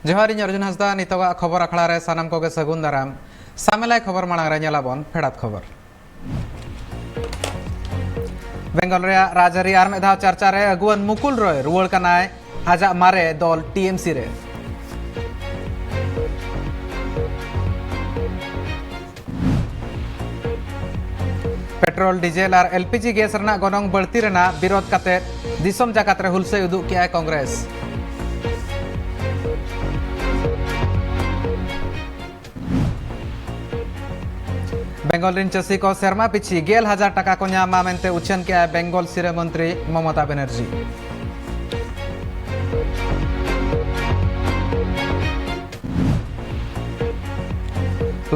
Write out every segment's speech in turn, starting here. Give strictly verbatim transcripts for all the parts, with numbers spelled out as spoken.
ᱡᱚᱦᱟᱨ, ᱤᱧ ᱚᱨᱡᱩᱱ ᱦᱟᱸᱥᱫᱟ᱾ ᱱᱤᱛᱚᱜᱟᱜ ᱠᱷᱚᱵᱚᱨ ᱟᱠᱷᱲᱟ ᱨᱮ ᱥᱟᱱᱟᱢ ᱠᱚᱜᱮ ᱥᱟᱹᱜᱩᱱ ᱫᱟᱨᱟᱢ᱾ ᱥᱟᱢᱮᱞᱟᱭ ᱠᱷᱚᱵᱚᱨ ᱢᱟᱲᱟᱝ ᱨᱮ ᱧᱮᱞᱟᱵᱚᱱ ᱯᱷᱮᱰᱟᱛ ᱠᱷᱚᱵᱚᱨ᱾ ᱵᱮᱝᱜᱚᱞ ᱨᱮᱭᱟᱜ ᱨᱟᱡᱽᱟᱹᱨᱤ ᱟᱨ ᱢᱤᱫ ᱫᱷᱟᱣ ᱪᱟᱨᱪᱟ ᱨᱮ ᱟᱹᱜᱩᱣᱟᱹᱱ ᱢᱩᱠᱩᱞ ᱨᱚᱭ ᱨᱩᱣᱟᱹᱲ ᱠᱟᱱᱟᱭ ᱟᱡᱟᱜ ᱢᱟᱨᱮ ᱫᱚᱞ ᱴᱤ ᱮᱢ ᱥᱤ ᱨᱮ᱾ ᱯᱮᱴᱨᱳᱞ, ᱰᱤᱡᱮᱞ ᱟᱨ ᱮᱞ ᱯᱤ ᱡᱤ ᱜᱮᱥ ᱨᱮᱱᱟᱜ ᱜᱚᱱᱚᱝ ᱵᱟᱹᱲᱛᱤ ᱨᱮᱱᱟᱜ ᱵᱤᱨᱳᱫ ᱠᱟᱛᱮ ᱫᱤᱥᱚᱢ ᱡᱟᱠᱟᱛ ᱨᱮ ᱦᱩᱞᱥᱟᱹᱭ ᱩᱫᱩᱜ ᱠᱮᱜᱼᱟᱭ ᱠᱚᱝᱜᱨᱮᱥ᱾ ᱵᱮᱝᱜᱚᱞ ᱨᱤᱱ ᱪᱟᱹᱥᱤ ᱠᱚ ᱥᱮᱨᱢᱟ ᱯᱤᱪᱷᱤ ᱜᱮᱞ ᱦᱟᱡᱟᱨ ᱴᱟᱠᱟ ᱠᱚ ᱧᱟᱢᱟ ᱢᱮᱱᱛᱮ ᱩᱪᱷᱟᱹᱱ ᱠᱮᱜᱼᱟᱭ ᱵᱮᱝᱜᱚᱞ ᱥᱤᱨᱟᱹ ᱢᱚᱱᱛᱨᱤ ᱢᱚᱢᱚᱛᱟ ᱵᱮᱱᱟᱨᱡᱤ᱾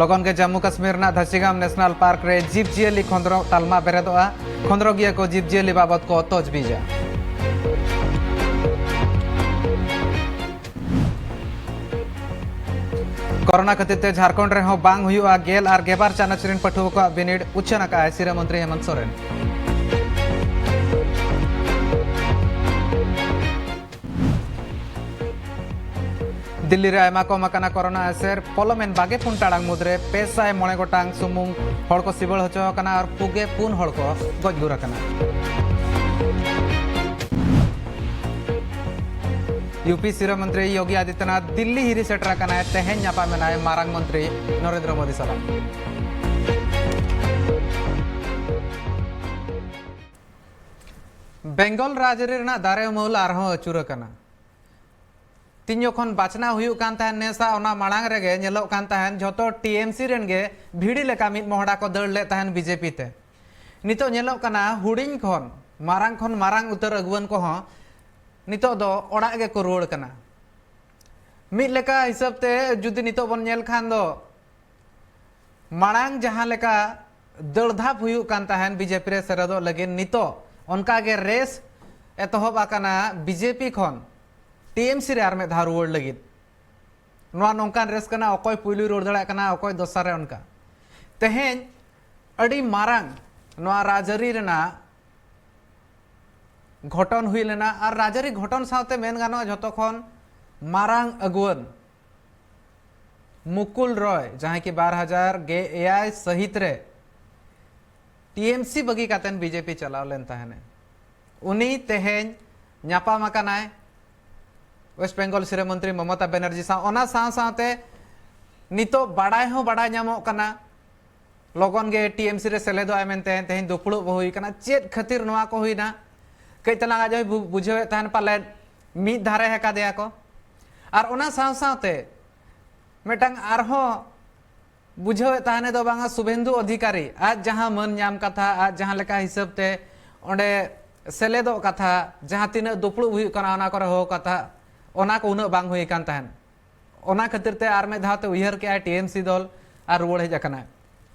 ᱞᱚᱜᱚᱱ ᱜᱮ ᱡᱟᱢᱢᱩ ᱠᱟᱥᱢᱤᱨ ᱨᱮᱱᱟᱜ ᱫᱷᱟᱥᱤᱜᱟᱢ ᱱᱮᱥᱱᱟᱞ ᱯᱟᱨᱠ ᱨᱮ ᱡᱤᱵᱽ ᱡᱤᱭᱟᱹᱞᱤ ᱠᱷᱚᱸᱫᱽᱨᱚᱸ ᱛᱟᱞᱢᱟ ᱵᱮᱨᱮᱫᱚᱜᱼᱟ᱾ ᱠᱷᱚᱸᱫᱽᱨᱚᱸᱜᱤᱭᱟᱹ ᱠᱚ ᱡᱤᱵᱽ ᱡᱤᱭᱟᱹᱞᱤ ᱵᱟᱵᱚᱫ ᱠᱚ ᱛᱚᱡᱽᱵᱤᱡᱟ᱾ ᱠᱚᱨᱳᱱᱟ ᱠᱷᱟᱹᱛᱤᱨ ᱛᱮ ᱡᱷᱟᱲᱠᱷᱚᱸᱰ ᱨᱮᱦᱚᱸ ᱵᱟᱝ ᱦᱩᱭᱩᱜᱼᱟ ᱜᱮᱞ ᱟᱨ ᱜᱮᱵᱟᱨ ᱪᱟᱱᱟᱪ ᱨᱮᱱ ᱯᱟᱹᱴᱷᱩᱣᱟᱹ ᱠᱚᱣᱟᱜ ᱵᱤᱱᱤᱰ, ᱩᱪᱷᱟᱹᱱ ᱟᱠᱟᱫᱼᱟᱭ ᱥᱤᱨᱟᱹ ᱢᱚᱱᱛᱨᱤ ᱦᱮᱢᱚᱱᱛ ᱥᱚᱨᱮᱱ᱾ ᱫᱤᱞᱞᱤ ᱨᱮ ᱟᱭᱢᱟ ᱠᱚᱢ ᱟᱠᱟᱱᱟ ᱠᱚᱨᱳᱱᱟ ᱮᱥᱮᱨ᱾ ᱯᱚᱞᱚᱢᱮᱱ ᱵᱟᱜᱮ ᱯᱩᱱ ᱴᱟᱲᱟᱝ ᱢᱩᱫᱽᱨᱮ ᱯᱮ ᱥᱟᱭ ᱢᱚᱬᱮ ᱜᱚᱴᱟᱝ ᱥᱩᱢᱩᱝ ᱦᱚᱲ ᱠᱚ ᱥᱤᱵᱟᱹᱲ ᱦᱚᱪᱚ ᱟᱠᱟᱱᱟ ᱟᱨ ᱯᱩᱜᱮ ᱯᱩᱱ ᱦᱚᱲ ᱠᱚ ᱜᱚᱡ ᱜᱩᱨ ᱟᱠᱟᱱᱟ᱾ ᱭᱩ ᱯᱤ ᱥᱤᱨᱟᱹ ᱢᱚᱱᱛᱨᱤ ᱭᱳᱜᱤ ᱟᱫᱤᱛᱭᱚᱱᱟᱛᱷ ᱫᱤᱞᱞᱤ ᱦᱤᱨᱤ ᱥᱮᱴᱮᱨ ᱟᱠᱟᱱᱟᱭ᱾ ᱛᱮᱦᱮᱧ ᱧᱟᱯᱟᱢ ᱮᱱᱟᱭ ᱢᱟᱨᱟᱝ ᱢᱚᱱᱛᱨᱤ ᱱᱚᱨᱮᱱᱫᱨᱚ ᱢᱳᱫᱤ ᱥᱟᱞᱟᱜ᱾ ᱵᱮᱝᱜᱚᱞ ᱨᱟᱡᱽᱟᱹᱨᱤ ᱨᱮᱱᱟᱜ ᱫᱟᱨᱮ ᱩᱢᱩᱞ ᱟᱨᱦᱚᱸ ᱟᱹᱪᱩᱨ ᱟᱠᱟᱱᱟ᱾ ᱛᱤᱧ ᱡᱚᱠᱷᱚᱱ ᱵᱟᱪᱷᱱᱟᱣ ᱦᱩᱭᱩᱜ ᱠᱟᱱ ᱛᱟᱦᱮᱸᱱ ᱱᱮᱥᱟᱜ, ᱚᱱᱟ ᱢᱟᱲᱟᱝ ᱨᱮᱜᱮ ᱧᱮᱞᱚᱜ ᱠᱟᱱ ᱛᱟᱦᱮᱸᱱ ᱡᱷᱚᱛᱚ ᱴᱤ ᱮᱢ ᱥᱤ ᱨᱮᱱ ᱜᱮ ᱵᱷᱤᱲᱤ ᱞᱮᱠᱟ ᱢᱤᱫ ᱢᱚᱦᱰᱟ ᱠᱚ ᱫᱟᱹᱲ ᱞᱮᱫ ᱛᱟᱦᱮᱸᱱ ᱵᱤ ᱡᱮ ᱯᱤ ᱛᱮ᱾ ᱱᱤᱛᱚᱜ ᱧᱮᱞᱚᱜ ᱠᱟᱱᱟ ᱦᱩᱰᱤᱧ ᱠᱷᱚᱱ ᱢᱟᱨᱟᱝ ᱠᱷᱚᱱ ᱢᱟᱨᱟᱝ ᱩᱛᱟᱹᱨ ᱟᱹᱜᱩᱣᱟᱹᱱ ᱠᱚᱦᱚᱸ ᱱᱤᱛᱚᱜ ᱫᱚ ᱚᱲᱟᱜ ᱜᱮᱠᱚ ᱨᱩᱣᱟᱹᱲ ᱠᱟᱱᱟ᱾ ᱢᱤᱫ ᱞᱮᱠᱟ ᱦᱤᱥᱟᱹᱵ ᱛᱮ ᱡᱩᱫᱤ ᱱᱤᱛᱚᱜ ᱵᱚᱱ ᱧᱮᱞ ᱠᱷᱟᱱ ᱫᱚ, ᱢᱟᱲᱟᱝ ᱡᱟᱦᱟᱸ ᱞᱮᱠᱟ ᱫᱟᱹᱲ ᱫᱷᱟᱯ ᱦᱩᱭᱩᱜ ᱠᱟᱱ ᱛᱟᱦᱮᱸᱱ ᱵᱤ ᱡᱮ ᱯᱤ ᱨᱮ ᱥᱮᱞᱮᱫᱚᱜ ᱞᱟᱹᱜᱤᱫ, ᱱᱤᱛᱚᱜ ᱚᱱᱠᱟ ᱜᱮ ᱨᱮᱥ ᱮᱛᱚᱦᱚᱵ ᱟᱠᱟᱱᱟ ᱵᱤ ᱡᱮ ᱯᱤ ᱠᱷᱚᱱ ᱴᱤ ᱮᱢ ᱥᱤ ᱨᱮ ᱟᱨ ᱢᱤᱫ ᱫᱷᱟᱣ ᱨᱩᱣᱟᱹᱲ ᱞᱟᱹᱜᱤᱫ᱾ ᱱᱚᱣᱟ ᱱᱚᱝᱠᱟᱱ ᱨᱮᱥ ᱠᱟᱱᱟ, ᱚᱠᱚᱭ ᱯᱩᱭᱞᱩᱭ ᱨᱩᱣᱟᱹᱲ ᱫᱟᱲᱮᱭᱟᱜ ᱠᱟᱱᱟ, ᱚᱠᱚᱭ ᱫᱚᱥᱟᱨ ᱨᱮ, ᱚᱱᱠᱟ᱾ ᱛᱮᱦᱮᱧ ᱟᱹᱰᱤ ᱢᱟᱨᱟᱝ ᱱᱚᱣᱟ ᱨᱟᱡᱽᱟᱹᱨᱤ ᱨᱮᱱᱟᱜ ᱜᱷᱚᱴᱚᱱ ᱦᱩᱭ ᱞᱮᱱᱟ᱾ ᱟᱨ ᱨᱟᱡᱽᱟᱹᱨᱤ ᱜᱷᱚᱴᱚᱱ ᱥᱟᱶᱛᱮ ᱢᱮᱱ ᱜᱟᱱᱚᱜᱼᱟ, ᱡᱷᱚᱛᱚ ᱠᱷᱚᱱ ᱢᱟᱨᱟᱝ ᱟᱹᱜᱩᱣᱟᱹᱱ ᱢᱩᱠᱩᱞ ᱨᱚᱭ, ᱡᱟᱦᱟᱸᱭ ᱠᱤ ᱵᱟᱨ ᱦᱟᱡᱟᱨ ᱜᱮ ᱮᱭᱟᱭ ᱥᱟᱹᱦᱤᱛ ᱨᱮ ᱴᱤ ᱮᱢ ᱥᱤ ᱵᱟᱹᱜᱤ ᱠᱟᱛᱮᱱ ᱵᱤ ᱡᱮ ᱯᱤ ᱪᱟᱞᱟᱣ ᱞᱮᱱ ᱛᱟᱦᱮᱱᱮ, ᱩᱱᱤ ᱛᱮᱦᱮᱧ ᱧᱟᱯᱟᱢ ᱟᱠᱟᱱᱟᱭ ᱳᱭᱮᱥᱴ ᱵᱮᱝᱜᱚᱞ ᱥᱤᱨᱟᱹ ᱢᱚᱱᱛᱨᱤ ᱢᱚᱢᱚᱛᱟ ᱵᱮᱱᱟᱨᱡᱤ ᱥᱟᱶ᱾ ᱚᱱᱟ ᱥᱟᱶ ᱥᱟᱶᱛᱮ ᱱᱤᱛᱚᱜ ᱵᱟᱲᱟᱭ ᱦᱚᱸ ᱵᱟᱲᱟᱭ ᱧᱟᱢᱚᱜ ᱠᱟᱱᱟ, ᱞᱚᱜᱚᱱ ᱜᱮ ᱴᱤ ᱮᱢ ᱥᱤ ᱨᱮ ᱥᱮᱞᱮᱫᱚᱜ ᱟᱭ ᱢᱮᱱᱛᱮ ᱛᱮᱦᱮᱧ ᱫᱩᱯᱲᱩᱵ ᱦᱩᱭ ᱠᱟᱱᱟ᱾ ᱪᱮᱫ ᱠᱷᱟᱹᱛᱤᱨ ᱱᱚᱣᱟ ᱠᱚ ᱦᱩᱭᱱᱟ? ᱠᱟᱹᱡ ᱛᱟᱞᱟᱝ ᱟᱡ ᱦᱚᱸᱭ ᱵᱩ-, ᱵᱩᱡᱷᱟᱹᱣᱮᱫ ᱛᱟᱦᱮᱱ, ᱯᱟᱞᱮᱫ ᱢᱤᱫ ᱫᱷᱟᱨᱮ ᱟᱠᱟᱫᱮᱭᱟ ᱠᱚ᱾ ᱟᱨ ᱚᱱᱟ ᱥᱟᱶ ᱥᱟᱶᱛᱮ ᱢᱤᱫᱴᱟᱝ ᱟᱨᱦᱚᱸ ᱵᱩᱡᱷᱟᱹᱣᱮᱫ ᱛᱟᱦᱮᱱᱮ ᱫᱚ ᱵᱟᱝᱟ, ᱥᱩᱵᱷᱮᱱᱫᱩ ᱚᱫᱷᱤᱠᱟᱨᱤ ᱟᱡ ᱡᱟᱦᱟᱸ ᱢᱟᱹᱱ ᱧᱟᱢ ᱠᱟᱛᱷᱟ, ᱟᱡ ᱡᱟᱦᱟᱸ ᱞᱮᱠᱟ ᱦᱤᱥᱟᱹᱵ ᱛᱮ ᱚᱸᱰᱮ ᱥᱮᱞᱮᱫᱚᱜ ᱠᱟᱛᱷᱟ, ᱡᱟᱦᱟᱸ ᱛᱤᱱᱟᱹᱜ ᱫᱩᱯᱲᱩᱵ ᱦᱩᱭᱩᱜ ᱠᱟᱱᱟ ᱚᱱᱟ ᱠᱚᱨᱮ ᱦᱚᱦᱚ ᱠᱟᱛᱷᱟ, ᱚᱱᱟ ᱠᱚ ᱩᱱᱟᱹᱜ ᱵᱟᱝ ᱦᱩᱭ ᱟᱠᱟᱱ ᱛᱟᱦᱮᱱ᱾ ᱚᱱᱟ ᱠᱷᱟᱹᱛᱤᱨ ᱛᱮ ᱟᱨ ᱢᱤᱫ ᱫᱷᱟᱣ ᱛᱮ ᱩᱭᱦᱟᱹᱨ ᱠᱮᱜᱼᱟᱭ ᱴᱤ ᱮᱢ ᱥᱤ ᱫᱚᱞ ᱟᱨ ᱨᱩᱣᱟᱹᱲ ᱦᱮᱡ ᱟᱠᱟᱱᱟᱭ᱾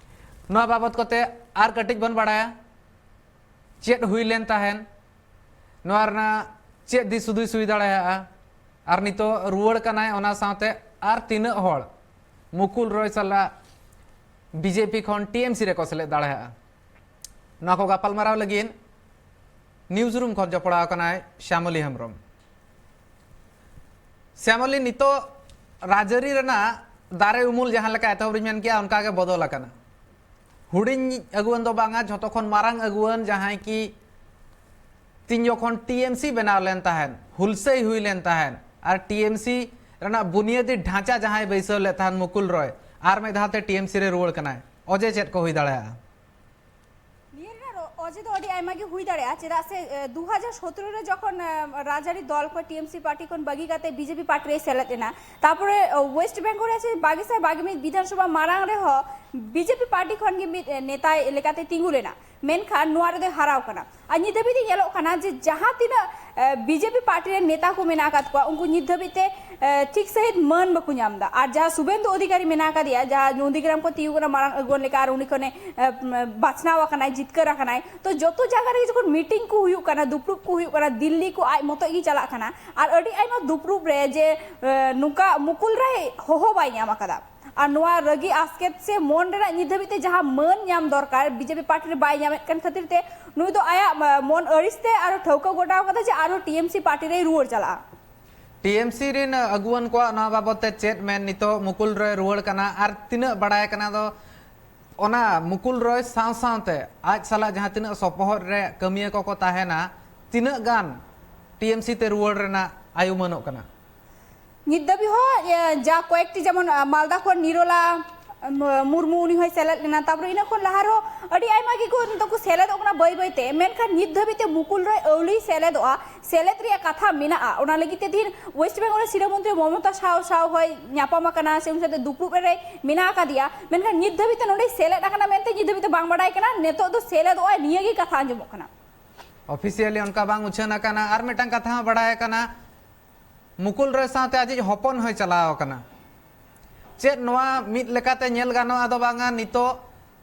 ᱱᱚᱣᱟ ᱵᱟᱵᱚᱛ ᱠᱚᱛᱮ ᱟᱨ ᱠᱟᱹᱴᱤᱡ ᱵᱚᱱ ᱵᱟᱲᱟᱭᱟ, ᱪᱮᱫ ᱦᱩᱭ ᱞᱮᱱ ᱛᱟᱦᱮᱱ, ᱱᱚᱣᱟ ᱨᱮᱱᱟᱜ ᱪᱮᱫ ᱫᱤᱥ ᱦᱩᱫᱤᱥ ᱦᱩᱭ ᱫᱟᱲᱮᱭᱟᱜᱼᱟ, ᱟᱨ ᱱᱤᱛᱚᱜ ᱨᱩᱣᱟᱹᱲ ᱠᱟᱱᱟᱭ, ᱚᱱᱟ ᱥᱟᱶᱛᱮ ᱟᱨ ᱛᱤᱱᱟᱹᱜ ᱦᱚᱲ ᱢᱩᱠᱩᱞ ᱨᱚᱭ ᱥᱟᱞᱟᱜ ᱵᱤ ᱡᱮ ᱯᱤ ᱠᱷᱚᱱ ᱴᱤ ᱮᱢ ᱥᱤ ᱨᱮᱠᱚ ᱥᱮᱞᱮᱫ ᱫᱟᱲᱮᱭᱟᱜᱼᱟ᱾ ᱱᱚᱣᱟ ᱠᱚ ᱜᱟᱯᱟᱞᱢᱟᱨᱟᱣ ᱞᱟᱹᱜᱤᱫ ᱱᱤᱭᱩᱡᱽ ᱨᱩᱢ ᱠᱷᱚᱱ ᱡᱚᱯᱲᱟᱣ ᱠᱟᱱᱟᱭ ᱥᱭᱟᱢᱚᱞᱤ ᱦᱮᱢᱵᱨᱚᱢ᱾ ᱥᱭᱟᱢᱚᱞᱤ, ᱱᱤᱛᱚᱜ ᱨᱟᱡᱽᱟᱹᱨᱤ ᱨᱮᱱᱟᱜ ᱫᱟᱨᱮ ᱩᱢᱩᱞ ᱡᱟᱦᱟᱸ ᱞᱮᱠᱟ ᱮᱛᱚᱦᱚᱵ ᱨᱤᱧ ᱢᱮᱱ ᱠᱮᱜᱼᱟ, ᱚᱱᱠᱟ ᱜᱮ ᱵᱚᱫᱚᱞ ᱟᱠᱟᱱᱟ᱾ ᱦᱩᱰᱤᱧ ᱟᱹᱜᱩᱣᱟᱹᱱ ᱫᱚ ᱵᱟᱝᱟ, ᱡᱷᱚᱛᱚ ᱠᱷᱚᱱ ᱢᱟᱨᱟᱝ ᱟᱹᱜᱩᱣᱟᱹᱱ ᱡᱟᱦᱟᱸᱭ ᱠᱤ ᱛᱤᱱ ᱡᱚᱠᱷᱚᱱ ᱴᱤ ᱮᱢ ᱥᱤ ᱵᱮᱱᱟᱣ ᱞᱮᱱ ᱛᱟᱦᱮᱸᱱ, ᱦᱩᱞᱥᱟᱹᱭ ᱦᱩᱭ ᱞᱮᱱ ᱛᱟᱦᱮᱸᱱ, ᱟᱨ ᱴᱤ ᱮᱢ ᱥᱤ ᱨᱮᱱᱟᱜ ᱵᱩᱱᱤᱭᱟᱹᱫᱤ ᱰᱷᱟᱸᱪᱟ ᱡᱟᱦᱟᱸᱭ ᱵᱟᱹᱭᱥᱟᱹᱣ ᱞᱮᱫ ᱛᱟᱦᱮᱸᱱ ᱢᱩᱠᱩᱞ ᱨᱚᱭ, ᱟᱨ ᱢᱤᱫ ᱫᱷᱟᱣ ᱛᱮ ᱴᱤ ᱮᱢ ᱥᱤ ᱨᱮ ᱨᱩᱣᱟᱹᱲ ᱠᱟᱱᱟᱭ᱾ ᱚᱡᱮ ᱪᱮᱫ ᱠᱚ ᱦᱩᱭ ᱫᱟᱲᱮᱭᱟᱜᱼᱟ? ᱱᱤᱭᱟᱹ ᱨᱮᱱᱟᱜ ᱨᱚ-, ᱚᱡᱮ ᱫᱚ ᱟᱹᱰᱤ ᱟᱭᱢᱟ ᱜᱮ ᱦᱩᱭ ᱫᱟᱲᱮᱭᱟᱜᱼᱟ, ᱪᱮᱫᱟᱜ ᱥᱮ, ᱮ, ᱫᱩ ᱦᱟᱡᱟᱨ ᱥᱚᱛᱨᱚ ᱨᱮ ᱡᱚᱠᱷᱚᱱ, ᱮ, ᱨᱟᱡᱽᱟᱹᱨᱤ ᱫᱚᱞ ᱠᱷᱚᱱ ᱴᱤ ᱮᱢ ᱥᱤ ᱯᱟᱨᱴᱤ ᱠᱷᱚᱱ ᱵᱟᱹᱜᱤ ᱠᱟᱛᱮ ᱵᱤ ᱡᱮ ᱯᱤ ᱯᱟᱨᱴᱤ ᱨᱮᱭ ᱥᱮᱞᱮᱫ ᱮᱱᱟ, ᱛᱟᱨᱯᱚᱨᱮ, ᱮ, ᱳᱭᱮᱥᱴ ᱵᱮᱝᱜᱚᱞ ᱨᱮ ᱡᱮ ᱵᱟᱜᱮ ᱥᱟᱭ ᱵᱟᱜᱮ ᱢᱤᱫ ᱵᱤᱫᱷᱟᱱ ᱥᱚᱵᱷᱟ ᱢᱟᱲᱟᱝ ᱨᱮᱦᱚᱸ ᱵᱤ ᱡᱮ ᱯᱤ ᱯᱟᱨᱴᱤ ᱠᱷᱚᱱ ᱜᱮ ᱢᱤᱫ, ᱮ, ᱱᱮᱛᱟ ᱞᱮᱠᱟᱛᱮ ᱛᱤᱸᱜᱩ ᱞᱮᱱᱟ, ᱢᱮᱱᱠᱷᱟᱱ ᱱᱚᱣᱟ ᱨᱮᱫᱚᱭ ᱦᱟᱨᱟᱣ ᱠᱟᱱᱟ᱾ ᱟᱨ ᱱᱤᱛ ᱫᱷᱟᱹᱵᱤᱡ ᱛᱮ ᱧᱮᱞᱚᱜ ᱠᱟᱱᱟ ᱡᱮ ᱡᱟᱦᱟᱸ ᱛᱤᱱᱟᱹᱜ, ᱮ, ᱵᱤ ᱡᱮ ᱯᱤ ᱯᱟᱨᱴᱤ ᱨᱮᱱ ᱱᱮᱛᱟ ᱠᱚ ᱢᱮᱱᱟᱜ ᱟᱠᱟᱫ ᱠᱚᱣᱟ, ᱩᱱᱠᱩ ᱱᱤᱛ ᱫᱷᱟᱹᱵᱤᱡ ᱛᱮ, ᱮ, ᱴᱷᱤᱠ ᱥᱟᱺᱦᱤᱡ ᱢᱟᱹᱱ ᱵᱟᱠᱚ ᱧᱟᱢ ᱮᱫᱟ᱾ ᱟᱨ ᱡᱟᱦᱟᱸ ᱥᱩᱵᱮᱱᱫᱩ ᱚᱫᱷᱤᱠᱟᱨᱤ ᱢᱮᱱᱟᱜ ᱟᱠᱟᱫᱮᱭᱟ, ᱡᱟᱦᱟᱸ ᱱᱚᱱᱫᱤᱜᱨᱟᱢ ᱠᱚ ᱛᱤᱸᱜᱩ ᱠᱟᱱᱟ ᱢᱟᱨᱟᱝ ᱟᱹᱜᱩᱣᱟᱹᱱ ᱞᱮᱠᱟ, ᱟᱨ ᱩᱱᱤ ᱠᱷᱚᱱᱮ, ᱮ, ᱵᱟᱪᱷᱱᱟᱣ ᱟᱠᱟᱱᱟᱭ, ᱡᱤᱛᱠᱟᱹᱨ ᱟᱠᱟᱱᱟᱭ, ᱛᱚ ᱡᱚᱛᱚ ᱡᱟᱭᱜᱟ ᱨᱮᱜᱮ ᱡᱚᱠᱷᱚᱱ ᱢᱤᱴᱤᱝ ᱠᱚ ᱦᱩᱭᱩᱜ ᱠᱟᱱᱟ, ᱫᱩᱯᱲᱩᱵ ᱠᱚ ᱦᱩᱭᱩᱜ ᱠᱟᱱᱟ, ᱫᱤᱞᱞᱤ ᱠᱚ ᱟᱡ ᱢᱚᱛᱚᱡ ᱜᱮ ᱪᱟᱞᱟᱜ ᱠᱟᱱᱟ, ᱟᱨ ᱟᱹᱰᱤ ᱟᱭᱢᱟ ᱫᱩᱯᱲᱩᱵ ᱨᱮ ᱡᱮ, ᱮ, ᱱᱚᱝᱠᱟ ᱢᱩᱠᱩᱞ ᱨᱟᱭ ᱦᱚᱦᱚ ᱵᱟᱭ ᱧᱟᱢ ᱟᱠᱟᱫᱟ᱾ ᱟᱨ ᱱᱚᱣᱟ ᱨᱟᱹᱜᱤ ᱟᱥᱠᱮᱛ ᱥᱮ ᱢᱚᱱ ᱨᱮᱱᱟᱜ ᱱᱤᱛ ᱫᱷᱟᱹᱵᱤᱡ ᱛᱮ ᱡᱟᱦᱟᱸ ᱢᱟᱹᱱ ᱧᱟᱢ ᱫᱚᱨᱠᱟᱨ ᱵᱤ ᱡᱮ ᱯᱤ ᱯᱟᱨᱴᱤ ᱨᱮ ᱵᱟᱭ ᱧᱟᱢᱮᱫ ᱠᱟᱱ ᱠᱷᱟᱹᱛᱤᱨ ᱛᱮ ᱱᱩᱭ ᱫᱚ ᱟᱭᱟᱜ, ᱮ, ᱢᱚᱱ ᱟᱹᱲᱤᱥ ᱛᱮ ᱟᱨᱚ ᱴᱷᱟᱹᱣᱠᱟᱹ ᱜᱚᱴᱟᱣ ᱠᱟᱫᱟ ᱡᱮ ᱟᱨᱦᱚᱸ ᱴᱤ ᱮᱢ ᱥᱤ ᱯᱟᱨᱴᱤ ᱨᱮᱭ ᱨᱩᱣᱟᱹᱲ ᱪᱟᱞᱟᱜᱼᱟ᱾ ᱴᱤ ᱮᱢ ᱥᱤ ᱨᱮᱱ ᱟᱹᱜᱩᱣᱟᱹᱱ ᱠᱚᱣᱟᱜ ᱱᱚᱣᱟ ᱵᱟᱵᱚᱛ ᱛᱮ ᱪᱮᱫ ᱢᱮᱱ? ᱱᱤᱛᱚᱜ ᱢᱩᱠᱩᱞ ᱨᱚᱭ ᱨᱩᱣᱟᱹᱲ ᱠᱟᱱᱟ, ᱟᱨ ᱛᱤᱱᱟᱹᱜ ᱵᱟᱲᱟᱭ ᱠᱟᱱᱟ ᱫᱚ ᱚᱱᱟ ᱢᱩᱠᱩᱞ ᱨᱚᱭ ᱥᱟᱶ ᱥᱟᱶᱛᱮ ᱟᱡ ᱥᱟᱞᱟᱜ ᱡᱟᱦᱟᱸ ᱛᱤᱱᱟᱹᱜ ᱥᱚᱯᱚᱦᱚᱫ ᱨᱮ ᱠᱟᱹᱢᱤᱭᱟᱹ ᱠᱚᱠᱚ ᱛᱟᱦᱮᱱᱟ, ᱛᱤᱱᱟᱹᱜ ᱜᱟᱱ ᱴᱤ ᱮᱢ ᱥᱤ ᱛᱮ ᱨᱩᱣᱟᱹᱲ ᱨᱮᱱᱟᱜ ᱟᱭᱩᱢᱟᱹᱱᱚᱜ ᱠᱟᱱᱟ? ᱱᱤᱛ ᱫᱷᱟᱹᱵᱤᱡ ᱦᱚᱸ ᱮ, ᱡᱟ ᱠᱚᱭᱮᱠᱴᱤ, ᱡᱮᱢᱚᱱ ᱟ, ᱢᱟᱞᱫᱟ ᱠᱷᱚᱱ ᱱᱤᱨᱚᱞᱟ ᱢ- ᱢᱩᱨᱢᱩ, ᱩᱱᱤ ᱦᱚᱸᱭ ᱥᱮᱞᱮᱫ ᱞᱮᱱᱟ᱾ ᱛᱟᱯᱚᱨᱮ ᱤᱱᱟᱹ ᱠᱷᱚᱱ ᱞᱟᱦᱟ ᱨᱮᱦᱚᱸ ᱟᱹᱰᱤ ᱟᱭᱢᱟ ᱜᱮᱠᱚ ᱱᱤᱛᱚᱜ ᱠᱚ ᱥᱮᱞᱮᱫᱚᱜ ᱠᱟᱱᱟ ᱵᱟᱹᱭ ᱵᱟᱹᱭ ᱛᱮ, ᱢᱮᱱᱠᱷᱟᱱ ᱱᱤᱛ ᱫᱷᱟᱹᱵᱤᱡ ᱛᱮ ᱢᱩᱠᱩᱞ ᱨᱚᱭ ᱟᱹᱣᱞᱤ ᱥᱮᱞᱮᱫᱚᱜᱼᱟ᱾ ᱥᱮᱞᱮᱫ ᱨᱮᱭᱟᱜ ᱠᱟᱛᱷᱟ ᱢᱮᱱᱟᱜᱼᱟ, ᱚᱱᱟ ᱞᱟᱹᱜᱤᱫ ᱛᱮ ᱛᱤᱦᱤᱧ ᱳᱭᱮᱥᱴ ᱵᱮᱝᱜᱚᱞ ᱨᱮ ᱥᱤᱨᱟᱹ ᱢᱚᱱᱛᱨᱤ ᱢᱚᱢᱚᱛᱟ ᱥᱟᱶ ᱥᱟᱶ ᱦᱚᱸᱭ ᱧᱟᱯᱟᱢ ᱟᱠᱟᱱᱟ, ᱥᱮ ᱩᱱᱤ ᱥᱟᱶᱛᱮ ᱫᱩᱯᱲᱩᱵ ᱨᱮ ᱢᱮᱱᱟᱜ ᱟᱠᱟᱫᱮᱭᱟ, ᱢᱮᱱᱠᱷᱟᱱ ᱱᱤᱛ ᱫᱷᱟᱹᱵᱤᱡ ᱛᱮ ᱱᱚᱸᱰᱮᱭ ᱥᱮᱞᱮᱫ ᱟᱠᱟᱱᱟ ᱢᱮᱱᱛᱮ ᱱᱤᱛ ᱫᱷᱟᱹᱵᱤᱡ ᱛᱮ ᱵᱟᱝ ᱵᱟᱰᱟᱭ ᱠᱟᱱᱟ᱾ ᱱᱤᱛᱚᱜ ᱫᱚ ᱥᱮᱞᱮᱫᱚᱜᱼᱟᱭ, ᱱᱤᱭᱟᱹ ᱜᱮ ᱠᱟᱛᱷᱟ ᱟᱸᱡᱚᱢᱚᱜ ᱠᱟᱱᱟ᱾ ᱚᱯᱷᱤᱥᱤᱭᱟᱞᱤ ᱚᱱᱠᱟ ᱵᱟᱝ ᱩᱪᱷᱟᱹᱱ ᱟᱠᱟᱱᱟ᱾ ᱟᱨ ᱢᱤᱫᱴᱟᱝ ᱠᱟᱛᱷᱟ ᱦᱚᱸ ᱵᱟᱲᱟᱭ ᱟᱠᱟᱱᱟ, ᱢᱩᱠᱩᱞ ᱨᱚᱭ ᱥᱟᱶᱛᱮ ᱟᱡᱤᱡ ᱦᱚᱯᱚᱱ ᱦᱚᱸᱭ ᱪᱟᱞᱟᱣ ᱟᱠᱟᱱᱟ᱾ ᱪᱮᱫ ᱱᱚᱣᱟ ᱢᱤᱫ ᱞᱮᱠᱟᱛᱮ ᱧᱮᱞ ᱜᱟᱱᱚᱜᱼᱟ ᱫᱚ ᱵᱟᱝᱟ, ᱱᱤᱛᱚᱜ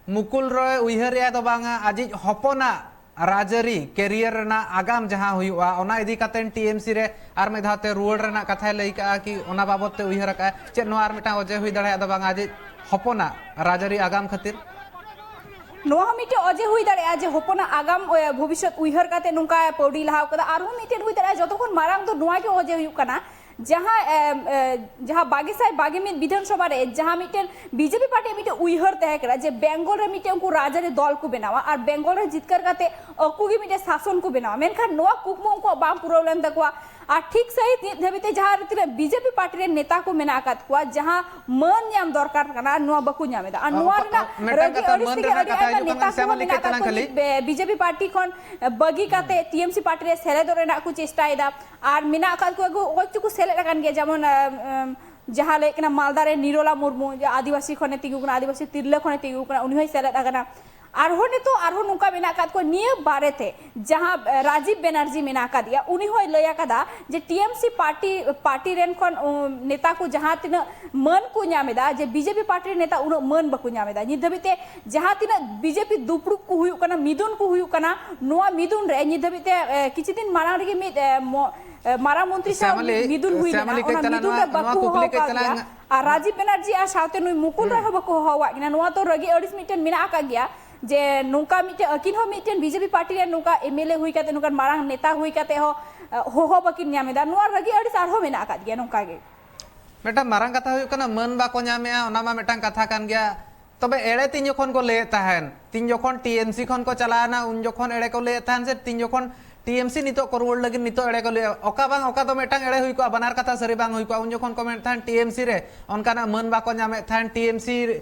ᱢᱩᱠᱩᱞ ᱨᱚᱭ ᱩᱭᱦᱟᱹᱨᱮᱜᱼᱟ ᱫᱚ ᱵᱟᱝᱟ, ᱟᱡᱤᱡ ᱦᱚᱯᱚᱱᱟᱜ ᱨᱟᱡᱽᱟᱹᱨᱤ ᱠᱮᱨᱤᱭᱟᱨ ᱨᱮᱱᱟᱜ ᱟᱜᱟᱢ ᱡᱟᱦᱟᱸ ᱦᱩᱭᱩᱜᱼᱟ, ᱚᱱᱟ ᱤᱫᱤ ᱠᱟᱛᱮ ᱴᱤ ᱮᱢ ᱥᱤ ᱨᱮ ᱟᱨ ᱢᱤᱫ ᱫᱷᱟᱣ ᱛᱮ ᱨᱩᱣᱟᱹᱲ ᱨᱮᱱᱟᱜ ᱠᱟᱛᱷᱟᱭ ᱞᱟᱹᱭ ᱠᱟᱜᱼᱟ ᱠᱤ ᱚᱱᱟ ᱵᱟᱵᱚᱛ ᱛᱮ ᱩᱭᱦᱟᱹᱨ ᱟᱠᱟᱫᱼᱟ? ᱪᱮᱫ ᱱᱚᱣᱟ ᱟᱨ ᱢᱤᱫᱴᱟᱝ ᱚᱡᱮ ᱦᱩᱭ ᱫᱟᱲᱮᱭᱟᱜᱼᱟ ᱫᱚ ᱵᱟᱝᱟ, ᱟᱡᱤᱡ ᱦᱚᱯᱚᱱᱟᱜ ᱨᱟᱡᱽᱟᱹᱨᱤ ᱟᱜᱟᱢ ᱠᱷᱟᱹᱛᱤᱨ? ᱱᱚᱣᱟ ᱦᱚᱸ ᱢᱤᱫᱴᱮᱱ ᱚᱡᱮ ᱦᱩᱭ ᱫᱟᱲᱮᱭᱟᱜᱼᱟ ᱡᱮ ᱦᱚᱯᱚᱱᱟᱜ ᱟᱜᱟᱢ, ᱮ, ᱵᱷᱚᱵᱤᱥᱥᱚᱛ ᱩᱭᱦᱟᱹᱨ ᱠᱟᱛᱮ ᱱᱚᱝᱠᱟ ᱯᱟᱹᱣᱲᱤ ᱞᱟᱦᱟᱣ ᱠᱟᱫᱟ᱾ ᱟᱨᱦᱚᱸ ᱢᱤᱫᱴᱮᱱ ᱦᱩᱭ ᱫᱟᱲᱮᱭᱟᱜᱼᱟ, ᱡᱚᱛᱚ ᱠᱷᱚᱱ ᱢᱟᱨᱟᱝ ᱫᱚ ᱱᱚᱣᱟ ᱜᱮ ᱚᱡᱮ ᱦᱩᱭᱩᱜ ᱠᱟᱱᱟ, ᱡᱟᱦᱟᱸ, ᱮ, ᱮ, ᱡᱟᱦᱟᱸ ᱵᱟᱜᱮ ᱥᱟᱭ ᱵᱟᱜᱮ ᱢᱤᱫ ᱵᱤᱫᱷᱟᱱ ᱥᱚᱵᱷᱟ ᱨᱮ ᱡᱟᱦᱟᱸ ᱢᱤᱫᱴᱮᱱ ᱵᱤ ᱡᱮ ᱯᱤ ᱯᱟᱨᱴᱤ ᱢᱤᱫᱴᱮᱱ ᱩᱭᱦᱟᱹᱨ ᱛᱟᱦᱮᱸ ᱠᱟᱱᱟ ᱡᱮ ᱵᱮᱝᱜᱚᱞ ᱨᱮ ᱢᱤᱫᱴᱮᱱ ᱩᱱᱠᱩ ᱨᱟᱡᱽᱟᱹᱨᱤ ᱫᱚᱞ ᱠᱚ ᱵᱮᱱᱟᱣᱟ ᱟᱨ ᱵᱮᱝᱜᱚᱞ ᱨᱮ ᱡᱤᱛᱠᱟᱹᱨ ᱠᱟᱛᱮ ᱟᱠᱚ ᱜᱮ ᱢᱤᱫᱴᱮᱱ ᱥᱟᱥᱚᱱ ᱠᱚ ᱵᱮᱱᱟᱣᱟ, ᱢᱮᱱᱠᱷᱟᱱ ᱱᱚᱣᱟ ᱠᱩᱠᱢᱩ ᱩᱱᱠᱩᱣᱟᱜ ᱵᱟᱝ ᱯᱩᱨᱟᱹᱣ ᱞᱮᱱ ᱛᱟᱠᱚᱣᱟ᱾ ᱟᱨ ᱴᱷᱤᱠ ᱥᱟᱹᱦᱤᱡ ᱱᱤᱛ ᱫᱷᱟᱹᱵᱤᱡ ᱛᱮ ᱡᱟᱦᱟᱸ ᱛᱤᱱᱟᱹᱜ ᱵᱤ ᱡᱮ ᱯᱤ ᱯᱟᱨᱴᱤ ᱨᱮᱱ ᱱᱮᱛᱟ ᱠᱚ ᱢᱮᱱᱟᱜ ᱟᱠᱟᱫ ᱠᱚᱣᱟ, ᱡᱟᱦᱟᱸ ᱢᱟᱹᱱ ᱧᱟᱢ ᱫᱚᱨᱠᱟᱨ ᱠᱟᱱᱟ, ᱱᱚᱣᱟ ᱵᱟᱠᱚ ᱧᱟᱢ ᱮᱫᱟ᱾ ᱟᱨ ᱱᱚᱣᱟ ᱨᱮᱱᱟᱜ ᱨᱟᱹᱜᱤ ᱟᱹᱲᱤᱥ ᱛᱮᱜᱮ ᱟᱹᱰᱤ ᱟᱭᱢᱟ ᱱᱮᱛᱟ ᱠᱚᱦᱚᱸ ᱢᱮᱱᱟᱜ ᱟᱠᱟᱫ ᱠᱚᱣᱟ᱾ ᱵᱤ ᱡᱮ ᱯᱤ ᱯᱟᱨᱴᱤ ᱠᱷᱚᱱ ᱵᱟᱹᱜᱤ ᱠᱟᱛᱮ ᱴᱤ ᱮᱢ ᱥᱤ ᱯᱟᱨᱴᱤ ᱨᱮ ᱥᱮᱞᱮᱫᱚᱜ ᱨᱮᱱᱟᱜ ᱠᱚ ᱪᱮᱥᱴᱟᱭᱮᱫᱟ᱾ ᱟᱨ ᱢᱮᱱᱟᱜ ᱟᱠᱟᱫ ᱠᱚᱣᱟ ᱠᱚ, ᱚᱠᱚᱭ ᱪᱚᱠᱚ ᱥᱮᱞᱮᱫ ᱟᱠᱟᱱ ᱜᱮᱭᱟ, ᱡᱮᱢᱚᱱ ᱮᱢ, ᱮᱢ, ᱡᱟᱦᱟᱸ ᱞᱟᱹᱭ ᱠᱟᱱᱟ ᱢᱟᱞᱫᱟ ᱨᱮ ᱱᱤᱨᱚᱞᱟ ᱢᱩᱨᱢᱩ, ᱡᱮ ᱟᱹᱫᱤᱵᱟᱹᱥᱤ ᱠᱷᱚᱱᱮ ᱛᱤᱸᱜᱩ ᱠᱟᱱᱟ, ᱟᱹᱫᱤᱵᱟᱹᱥᱤ ᱛᱤᱨᱞᱟᱹ ᱠᱷᱚᱱᱮ ᱛᱤᱸᱜᱩ ᱠᱟᱱᱟ, ᱩᱱᱤ ᱦᱚᱸᱭ ᱥᱮᱞᱮᱫ ᱟᱠᱟᱱᱟ᱾ ᱟᱨᱦᱚᱸ ᱱᱤᱛᱚᱜ ᱟᱨᱦᱚᱸ ᱱᱚᱝᱠᱟ ᱢᱮᱱᱟᱜ ᱟᱠᱟᱫ ᱠᱚᱣᱟ ᱱᱤᱭᱟᱹ ᱵᱟᱨᱮᱛᱮ, ᱡᱟᱦᱟᱸ ᱮ, ᱨᱟᱡᱤᱵ ᱵᱮᱱᱟᱨᱡᱤ ᱢᱮᱱᱟᱜ ᱟᱠᱟᱫᱮᱭᱟ, ᱩᱱᱤ ᱦᱚᱸᱭ ᱞᱟᱹᱭ ᱟᱠᱟᱫᱟ ᱡᱮ ᱴᱤ ᱮᱢ ᱥᱤ ᱯᱟᱨᱴᱤ, ᱯᱟᱨᱴᱤ ᱨᱮᱱ ᱠᱷᱚᱱ ᱩ, ᱱᱮᱛᱟ ᱠᱚ ᱡᱟᱦᱟᱸ ᱛᱤᱱᱟᱹᱜ ᱢᱟᱹᱱ ᱠᱚ ᱧᱟᱢ ᱮᱫᱟ, ᱡᱮ ᱵᱤ ᱡᱮ ᱯᱤ ᱯᱟᱨᱴᱤ ᱨᱮᱱ ᱱᱮᱛᱟ ᱩᱱᱟᱹᱜ ᱢᱟᱹᱱ ᱵᱟᱠᱚ ᱧᱟᱢ ᱮᱫᱟ᱾ ᱱᱤᱛ ᱫᱷᱟᱹᱵᱤᱡ ᱛᱮ ᱡᱟᱦᱟᱸ ᱛᱤᱱᱟᱹᱜ ᱵᱤ ᱡᱮ ᱯᱤ ᱫᱩᱯᱲᱩᱵ ᱠᱚ ᱦᱩᱭᱩᱜ ᱠᱟᱱᱟ, ᱢᱤᱫᱩᱱ ᱠᱚ ᱦᱩᱭᱩᱜ ᱠᱟᱱᱟ, ᱱᱚᱣᱟ ᱢᱤᱫᱩᱱ ᱨᱮ ᱱᱤᱛ ᱫᱷᱟᱹᱵᱤᱡ ᱛᱮ ᱮ, ᱠᱤᱪᱷᱩ ᱫᱤᱱ ᱢᱟᱲᱟᱝ ᱨᱮᱜᱮ ᱢᱤᱫ ᱮ, ᱢᱚ-, ᱮ, ᱢᱟᱨᱟᱝ ᱢᱚᱱᱛᱨᱤ ᱥᱟᱶ ᱥᱮᱢᱟᱞᱤ, ᱢᱤᱫ ᱢᱤᱫᱩᱱ ᱦᱩᱭ ᱥᱮᱢᱟᱞᱤ ᱞᱮᱱᱟ, ᱠᱟᱹᱡ ᱚᱱᱟ ᱛᱟᱞᱟᱝ ᱢᱤᱫᱩᱱ ᱱᱚᱣᱟ, ᱨᱮ ᱱᱚᱣᱟ ᱵᱟᱠᱚ ᱠᱩᱠᱞᱤ ᱦᱚᱦᱚ ᱠᱟᱹᱡ ᱟᱠᱟᱫ ᱛᱟᱞᱟᱝ ᱜᱮᱭᱟ᱾ ᱟᱨ ᱨᱟᱡᱤᱵ ᱵᱮᱱᱟᱨᱡᱤ ᱟᱨ ᱥᱟᱶᱛᱮ ᱱᱩᱭ ᱢᱩᱠᱩᱞ ᱨᱚᱭ ᱦᱚᱸ ᱵᱟᱠᱚ ᱦᱚᱦᱚᱣᱟᱜ ᱠᱤᱱᱟ᱾ ᱱᱚᱣᱟ ᱛᱚ ᱨᱟᱹᱜᱤ ᱟᱹᱲᱤᱥ ᱢᱤᱫᱴᱮᱱ ᱢᱮᱱᱟᱜ ᱟᱠᱟᱫ ᱜᱮᱭᱟ᱾ ᱡᱮ ᱱᱚᱝᱠᱟ ᱢᱤᱫᱴᱮᱱ, ᱟᱹᱠᱤᱱ ᱦᱚᱸ ᱢᱤᱫᱴᱮᱱ ᱵᱤᱡᱮᱯᱤ ᱯᱟᱨᱴᱤ ᱨᱮᱱ ᱱᱚᱝᱠᱟ ᱮᱢᱮᱞᱮ ᱦᱩᱭ ᱠᱟᱛᱮ, ᱱᱚᱝᱠᱟᱱ ᱢᱟᱨᱟᱝ ᱱᱮᱛᱟ ᱦᱩᱭ ᱠᱟᱛᱮ ᱦᱚᱸ ᱦᱚᱦᱚ ᱵᱟᱹᱠᱤᱱ ᱧᱟᱢ ᱮᱫᱟ, ᱱᱚᱣᱟ ᱨᱟᱹᱜᱤ ᱟᱹᱲᱤᱥ ᱟᱨᱦᱚᱸ ᱢᱮᱱᱟᱜ ᱟᱠᱟᱫ ᱜᱮᱭᱟ ᱱᱚᱝᱠᱟ ᱜᱮ᱾ ᱢᱤᱫᱴᱟᱝ ᱢᱟᱨᱟᱝ ᱠᱟᱛᱷᱟ ᱦᱩᱭᱩᱜ ᱠᱟᱱᱟ, ᱢᱟᱹᱱ ᱵᱟᱠᱚ ᱧᱟᱢᱮᱜᱼᱟ, ᱚᱱᱟ ᱢᱟ ᱢᱤᱫᱴᱟᱝ ᱠᱟᱛᱷᱟ ᱠᱟᱱ ᱜᱮᱭᱟ᱾ ᱛᱚᱵᱮ ᱮᱲᱮ ᱛᱤᱱ ᱡᱚᱠᱷᱚᱱ ᱠᱚ ᱞᱟᱹᱭᱮᱫ ᱛᱟᱦᱮᱱ, ᱛᱤᱱ ᱡᱚᱠᱷᱚᱱ ᱴᱤ ᱮᱢ ᱥᱤ ᱠᱷᱚᱱ ᱠᱚ ᱪᱟᱞᱟᱣᱮᱱᱟ, ᱩᱱ ᱡᱚᱠᱷᱚᱱ ᱮᱲᱮ ᱠᱚ ᱞᱟᱹᱭᱮᱫ ᱛᱟᱦᱮᱱ ᱥᱮ ᱛᱤᱱ ᱡᱚᱠᱷᱚᱱ ᱴᱤ ᱮᱢ ᱥᱤ ᱱᱤᱛᱚᱜ ᱠᱚ ᱨᱩᱣᱟᱹᱲ ᱞᱟᱹᱜᱤᱫ, ᱱᱤᱛᱚᱜ ᱮᱲᱮ ᱠᱚ ᱞᱟᱹᱭᱮᱫᱼᱟ? ᱚᱠᱟ ᱵᱟᱝ ᱚᱠᱟ ᱫᱚ ᱢᱤᱫᱴᱟᱝ ᱮᱲᱮ ᱦᱩᱭ ᱠᱚᱜᱼᱟ, ᱵᱟᱱᱟᱨ ᱠᱟᱛᱷᱟ ᱥᱟᱹᱨᱤ ᱵᱟᱝ ᱦᱩᱭ ᱠᱚᱜᱼᱟ᱾ ᱩᱱ ᱡᱚᱠᱷᱚᱱ ᱠᱚ ᱢᱮᱱᱮᱫ ᱛᱟᱦᱮᱱ ᱴᱤ ᱮᱢ ᱥᱤ ᱨᱮ ᱚᱱᱠᱟᱱᱟᱜ ᱢᱟᱹᱱ ᱵᱟᱠᱚ ᱧᱟᱢᱮᱫ ᱛᱟᱦᱮᱱ, ᱴᱤ ᱮᱢ ᱥᱤ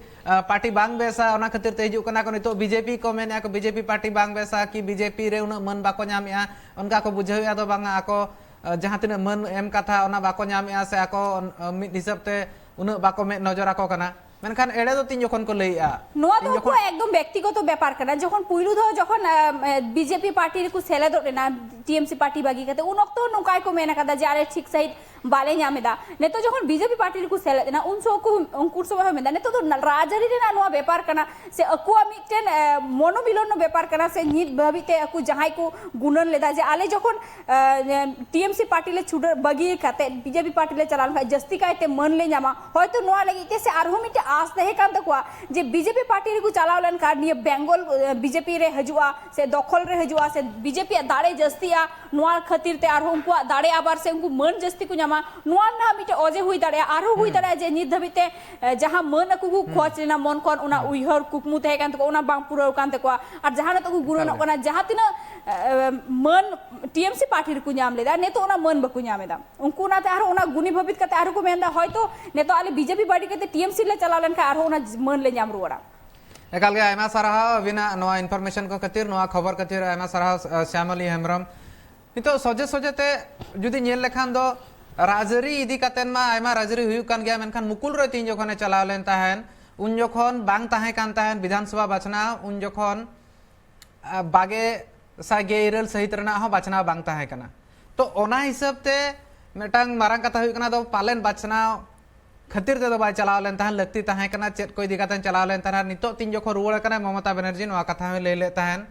ᱯᱟᱨᱴᱤ ᱵᱟᱝ ᱵᱮᱥᱟ, ᱚᱱᱟ ᱠᱷᱟᱹᱛᱤᱨ ᱛᱮ ᱦᱤᱡᱩᱜ ᱠᱟᱱᱟ ᱠᱚ, ᱱᱤᱛᱚᱜ ᱵᱤ ᱡᱮ ᱯᱤ ᱠᱚ ᱢᱮᱱᱮᱫᱼᱟ ᱠᱚ ᱵᱤ ᱡᱮ ᱯᱤ ᱯᱟᱨᱴᱤ ᱵᱟᱝ ᱵᱮᱥᱟ ᱠᱤ ᱵᱤ ᱡᱮ ᱯᱤ ᱨᱮ ᱩᱱᱟᱹᱜ ᱢᱟᱹᱱ ᱵᱟᱠᱚ ᱧᱟᱢᱮᱫᱼᱟ, ᱚᱱᱠᱟ ᱠᱚ ᱵᱩᱡᱷᱟᱹᱣᱮᱫᱼᱟ᱾ ᱫᱚ ᱵᱟᱝᱟ, ᱟᱠᱚ ᱡᱟᱦᱟᱸ ᱛᱤᱱᱟᱹᱜ ᱢᱟᱹᱱ ᱮᱢ ᱠᱟᱛᱷᱟ ᱚᱱᱟ ᱵᱟᱠᱚ ᱧᱟᱢᱮᱫᱼᱟ ᱥᱮ ᱟᱠᱚ ᱢᱤᱫ ᱦᱤᱥᱟᱹᱵ ᱛᱮ ᱩᱱᱟᱹᱜ ᱵᱟᱠᱚ ᱢᱮᱫ ᱱᱚᱡᱚᱨ ᱟᱠᱚ ᱠᱟᱱᱟ᱾ ᱢᱮᱱᱠᱷᱟᱱ ᱮᱲᱮ ᱫᱚ ᱛᱤᱱ ᱡᱚᱠᱷᱚᱱ ᱠᱚ ᱞᱟᱹᱭᱮᱜᱼᱟ? ᱱᱚᱣᱟ ᱫᱚ ᱛᱤᱱ ᱡᱚᱠᱷᱚᱱ ᱩᱱᱠᱩᱣᱟᱜ ᱮᱠᱫᱚᱢ ᱵᱮᱠᱛᱤᱜᱚᱛᱚ ᱵᱮᱯᱟᱨ ᱠᱟᱱᱟ᱾ ᱡᱚᱠᱷᱚᱱ ᱯᱩᱭᱞᱩ ᱫᱚ ᱡᱚᱠᱷᱚᱱ ᱵᱤ ᱡᱮ ᱯᱤ ᱯᱟᱨᱴᱤ ᱨᱮᱠᱚ ᱥᱮᱞᱮᱫᱚᱜ ᱞᱮᱱᱟ, ᱴᱤ ᱮᱢ ᱥᱤ ᱯᱟᱨᱴᱤ ᱵᱟᱹᱜᱤ ᱠᱟᱛᱮ, ᱩᱱ ᱚᱠᱛᱚ ᱦᱚᱸ ᱱᱚᱝᱠᱟ ᱜᱮᱠᱚ ᱢᱮᱱ ᱟᱠᱟᱫᱟ ᱡᱮ ᱟᱞᱮ ᱴᱷᱤᱠ ᱥᱟᱺᱦᱤᱡ ᱵᱟᱞᱮ ᱧᱟᱢ ᱮᱫᱟ᱾ ᱱᱤᱛᱚᱜ ᱡᱚᱠᱷᱚᱱ ᱵᱤ ᱡᱮ ᱯᱤ ᱯᱟᱨᱴᱤ ᱨᱮᱠᱚ ᱥᱮᱞᱮᱫ ᱮᱱᱟ, ᱩᱱ ᱥᱚᱢᱚᱭ ᱠᱚ, ᱩᱱᱠᱩ ᱥᱚᱢᱚᱭ ᱦᱚᱸ ᱢᱮᱱᱫᱟ, ᱱᱤᱛᱚᱜ ᱫᱚ ᱨᱟᱡᱽᱟᱹᱨᱤ ᱨᱮᱱᱟᱜ ᱱᱚᱣᱟ ᱵᱮᱯᱟᱨ ᱠᱟᱱᱟ ᱥᱮ ᱟᱠᱚᱣᱟᱜ ᱢᱤᱫᱴᱮᱱ ᱢᱚᱱᱳᱢᱤᱞᱚᱱ ᱵᱮᱯᱟᱨ ᱠᱟᱱᱟ ᱥᱮ ᱱᱤᱛ ᱫᱷᱟᱹᱵᱤᱡ ᱛᱮ ᱟᱠᱚ ᱡᱟᱦᱟᱸᱭ ᱠᱚ ᱜᱩᱱᱟᱹᱱ ᱞᱮᱫᱟ ᱡᱮ ᱟᱞᱮ ᱡᱚᱠᱷᱚᱱ ᱴᱤ ᱮᱢ ᱥᱤ ᱯᱟᱨᱴᱤ ᱞᱮ ᱪᱷᱩᱰᱟᱹᱨ ᱵᱟᱹᱜᱤ ᱠᱟᱛᱮ ᱵᱤ ᱡᱮ ᱯᱤ ᱯᱟᱨᱴᱤ ᱞᱮ ᱪᱟᱞᱟᱣ ᱞᱮᱱᱠᱷᱟᱱ ᱡᱟᱹᱥᱛᱤ ᱠᱟᱭᱛᱮ ᱢᱟᱹᱱ ᱞᱮ ᱧᱟᱢᱟ, ᱦᱚᱭᱛᱚ ᱱᱚᱣᱟ ᱞᱟᱹᱜᱤᱫ ᱛᱮ ᱥᱮ ᱟᱨᱦᱚᱸ ᱢᱤᱫᱴᱮᱱ ᱟᱸᱥ ᱛᱟᱦᱮᱸ ᱠᱟᱱ ᱛᱟᱠᱚᱣᱟ ᱡᱮ ᱵᱤ ᱡᱮ ᱯᱤ ᱯᱟᱨᱴᱤ ᱨᱮᱠᱚ ᱪᱟᱞᱟᱣ ᱞᱮᱱᱠᱷᱟᱱ ᱱᱤᱭᱟᱹ ᱵᱮᱝᱜᱚᱞ ᱵᱤ ᱡᱮ ᱯᱤ ᱨᱮ ᱦᱤᱡᱩᱜᱼᱟ ᱥᱮ ᱫᱚᱠᱷᱚᱞ ᱨᱮ ᱦᱤᱡᱩᱜᱼᱟ ᱥᱮ ᱵᱤ ᱡᱮ ᱯᱤ ᱟᱜ ᱫᱟᱲᱮ ᱡᱟᱹᱥᱛᱤᱜᱼᱟ, ᱱᱚᱣᱟ ᱠᱷᱟᱹᱛᱤᱨ ᱛᱮ ᱟᱨᱦᱚᱸ ᱩᱱᱠᱩᱣᱟᱜ ᱫᱟᱲᱮ ᱟᱵᱟᱨ ᱥᱮ ᱩᱱᱠᱩ ᱢᱟᱹᱱ ᱡᱟᱹᱥᱛᱤ ᱠᱚ ᱧᱟᱢᱟ᱾ ᱱᱚᱣᱟ ᱨᱮᱱᱟᱜ ᱢᱤᱫᱴᱮᱱ ᱚᱡᱮ ᱦᱩᱭ ᱫᱟᱲᱮᱭᱟᱜᱼᱟ᱾ ᱟᱨᱦᱚᱸ ᱦᱩᱭ ᱫᱟᱲᱮᱭᱟᱜᱼᱟ ᱡᱮ ᱱᱤᱛ ᱫᱷᱟᱹᱵᱤᱡ ᱛᱮ ᱡᱟᱦᱟᱸ ᱢᱟᱹᱱ ᱟᱠᱚ ᱠᱚ ᱠᱷᱚᱡᱽ ᱞᱮᱱᱟ, ᱢᱚᱱ ᱠᱷᱚᱱ ᱚᱱᱟ ᱩᱭᱦᱟᱹᱨ ᱠᱩᱠᱢᱩ ᱛᱟᱦᱮᱸ ᱠᱟᱱ ᱛᱟᱠᱚᱣᱟ, ᱚᱱᱟ ᱵᱟᱝ ᱯᱩᱨᱟᱹᱣ ᱠᱟᱱ ᱛᱟᱠᱚᱣᱟ᱾ ᱟᱨ ᱡᱟᱦᱟᱸ ᱱᱤᱛᱚᱜ ᱠᱚ ᱜᱩᱱᱟᱹᱱᱚᱜ ᱠᱟᱱᱟ, ᱡᱟᱦᱟᱸ ᱛᱤᱱᱟᱹᱜ ᱢᱟᱹᱱ ᱴᱤ ᱮᱢ ᱥᱤ ᱯᱟᱨᱴᱤ ᱨᱮᱠᱚ ᱧᱟᱢ ᱞᱮᱫᱟ, ᱱᱤᱛᱚᱜ ᱚᱱᱟ ᱢᱟᱹᱱ ᱵᱟᱠᱚ ᱧᱟᱢ ᱮᱫᱟ᱾ ᱩᱱᱠᱩ ᱚᱱᱟᱛᱮ ᱟᱨᱦᱚᱸ ᱚᱱᱟ ᱜᱩᱱᱤ ᱵᱷᱟᱹᱵᱤᱛ ᱠᱟᱛᱮ ᱟᱨᱦᱚᱸ ᱠᱚ ᱢᱮᱱᱫᱟ, ᱦᱚᱭᱛᱚ ᱱᱤᱛᱚᱜ ᱟᱞᱮ ᱵᱤ ᱡᱮ ᱯᱤ ᱵᱟᱹᱜᱤ ᱠᱟᱛᱮ ᱴᱤ ᱮᱢ ᱥᱤ ᱞᱮ ᱪᱟᱞᱟᱣ ᱞᱮᱱᱠᱷᱟᱱ ᱟᱨᱦᱚᱸ ᱚᱱᱟ ᱢᱟᱹᱱ ᱞᱮ ᱧᱟᱢ ᱨᱩᱣᱟᱹᱲᱟ᱾ ᱮᱠᱟᱞ ᱜᱮ ᱟᱭᱢᱟ ᱥᱟᱨᱦᱟᱣ ᱟᱹᱵᱤᱱᱟᱜ ᱱᱚᱣᱟ ᱤᱱᱯᱷᱚᱨᱢᱮᱥᱚᱱ ᱠᱚ ᱠᱷᱟᱹᱛᱤᱨ, ᱱᱚᱣᱟ ᱠᱷᱚᱵᱚᱨ ᱠᱷᱟᱹᱛᱤᱨ ᱟᱭᱢᱟ ᱥᱟᱨᱦᱟᱣ, ᱥᱭᱟᱢᱚᱞᱤ ᱦᱮᱢᱵᱨᱚᱢ᱾ ᱱᱤᱛᱚᱜ ᱥᱚᱡᱷᱮ ᱥᱚᱡᱷᱮ ᱛᱮ ᱡᱩᱫᱤ ᱧᱮᱞ ᱞᱮᱠᱷᱟᱱ ᱫᱚ ᱨᱟᱡᱽᱟᱹᱨᱤ ᱤᱫᱤ ᱠᱟᱛᱮᱫ ᱢᱟ ᱟᱭᱢᱟ ᱨᱟᱡᱽᱟᱹᱨᱤ ᱦᱩᱭᱩᱜ ᱠᱟᱱ ᱜᱮᱭᱟ, ᱢᱮᱱᱠᱷᱟᱱ ᱢᱩᱠᱩᱞ ᱨᱚᱭ ᱛᱤᱱ ᱡᱚᱠᱷᱚᱱᱮ ᱪᱟᱞᱟᱣ ᱞᱮᱱ ᱛᱟᱦᱮᱸᱱ, ᱩᱱ ᱡᱚᱠᱷᱚᱱ ᱵᱟᱝ ᱛᱟᱦᱮᱸ ᱠᱟᱱ ᱛᱟᱦᱮᱸᱱ ᱵᱤᱫᱷᱟᱱ ᱥᱚᱵᱷᱟ ᱵᱟᱪᱷᱱᱟᱣ, ᱩᱱ ᱡᱚᱠᱷᱚᱱ ᱵᱟᱜᱮ ᱥᱟᱭ ᱜᱮᱞ ᱤᱨᱟᱹᱞ ᱥᱟᱹᱦᱤᱛ ᱨᱮᱱᱟᱜ ᱦᱚᱸ ᱵᱟᱪᱷᱱᱟᱣ ᱵᱟᱝ ᱛᱟᱦᱮᱸ ᱠᱟᱱᱟ᱾ ᱛᱚ ᱚᱱᱟ ᱦᱤᱥᱟᱹᱵ ᱛᱮ ᱢᱤᱫᱴᱟᱝ ᱢᱟᱨᱟᱝ ᱠᱟᱛᱷᱟ ᱦᱩᱭᱩᱜ ᱠᱟᱱᱟ, ᱫᱚ ᱯᱟᱞᱮᱱ ᱵᱟᱪᱷᱱᱟᱣ ᱠᱷᱟᱹᱛᱤᱨ ᱛᱮᱫᱚ ᱵᱟᱭ ᱪᱟᱞᱟᱣ ᱞᱮᱱ ᱛᱟᱦᱮᱸᱱ, ᱞᱟᱹᱠᱛᱤ ᱛᱟᱦᱮᱸ ᱠᱟᱱᱟ, ᱪᱮᱫ ᱠᱚ ᱤᱫᱤ ᱠᱟᱛᱮ ᱪᱟᱞᱟᱣ ᱞᱮᱱ ᱛᱟᱦᱮᱸᱱ᱾ ᱱᱤᱛᱚᱜ ᱛᱤᱱ ᱡᱚᱠᱷᱚᱱ ᱨᱩᱣᱟᱹᱲ ᱠᱟᱱᱟᱭ ᱢᱚᱢᱚᱛᱟ ᱵᱟᱱᱟᱨᱡᱤ, ᱱᱚᱣᱟ ᱠᱟᱛᱷᱟ ᱦᱚᱸᱭ ᱞᱟᱹᱭ ᱞᱮᱫ ᱛᱟᱦᱮᱸᱱ᱾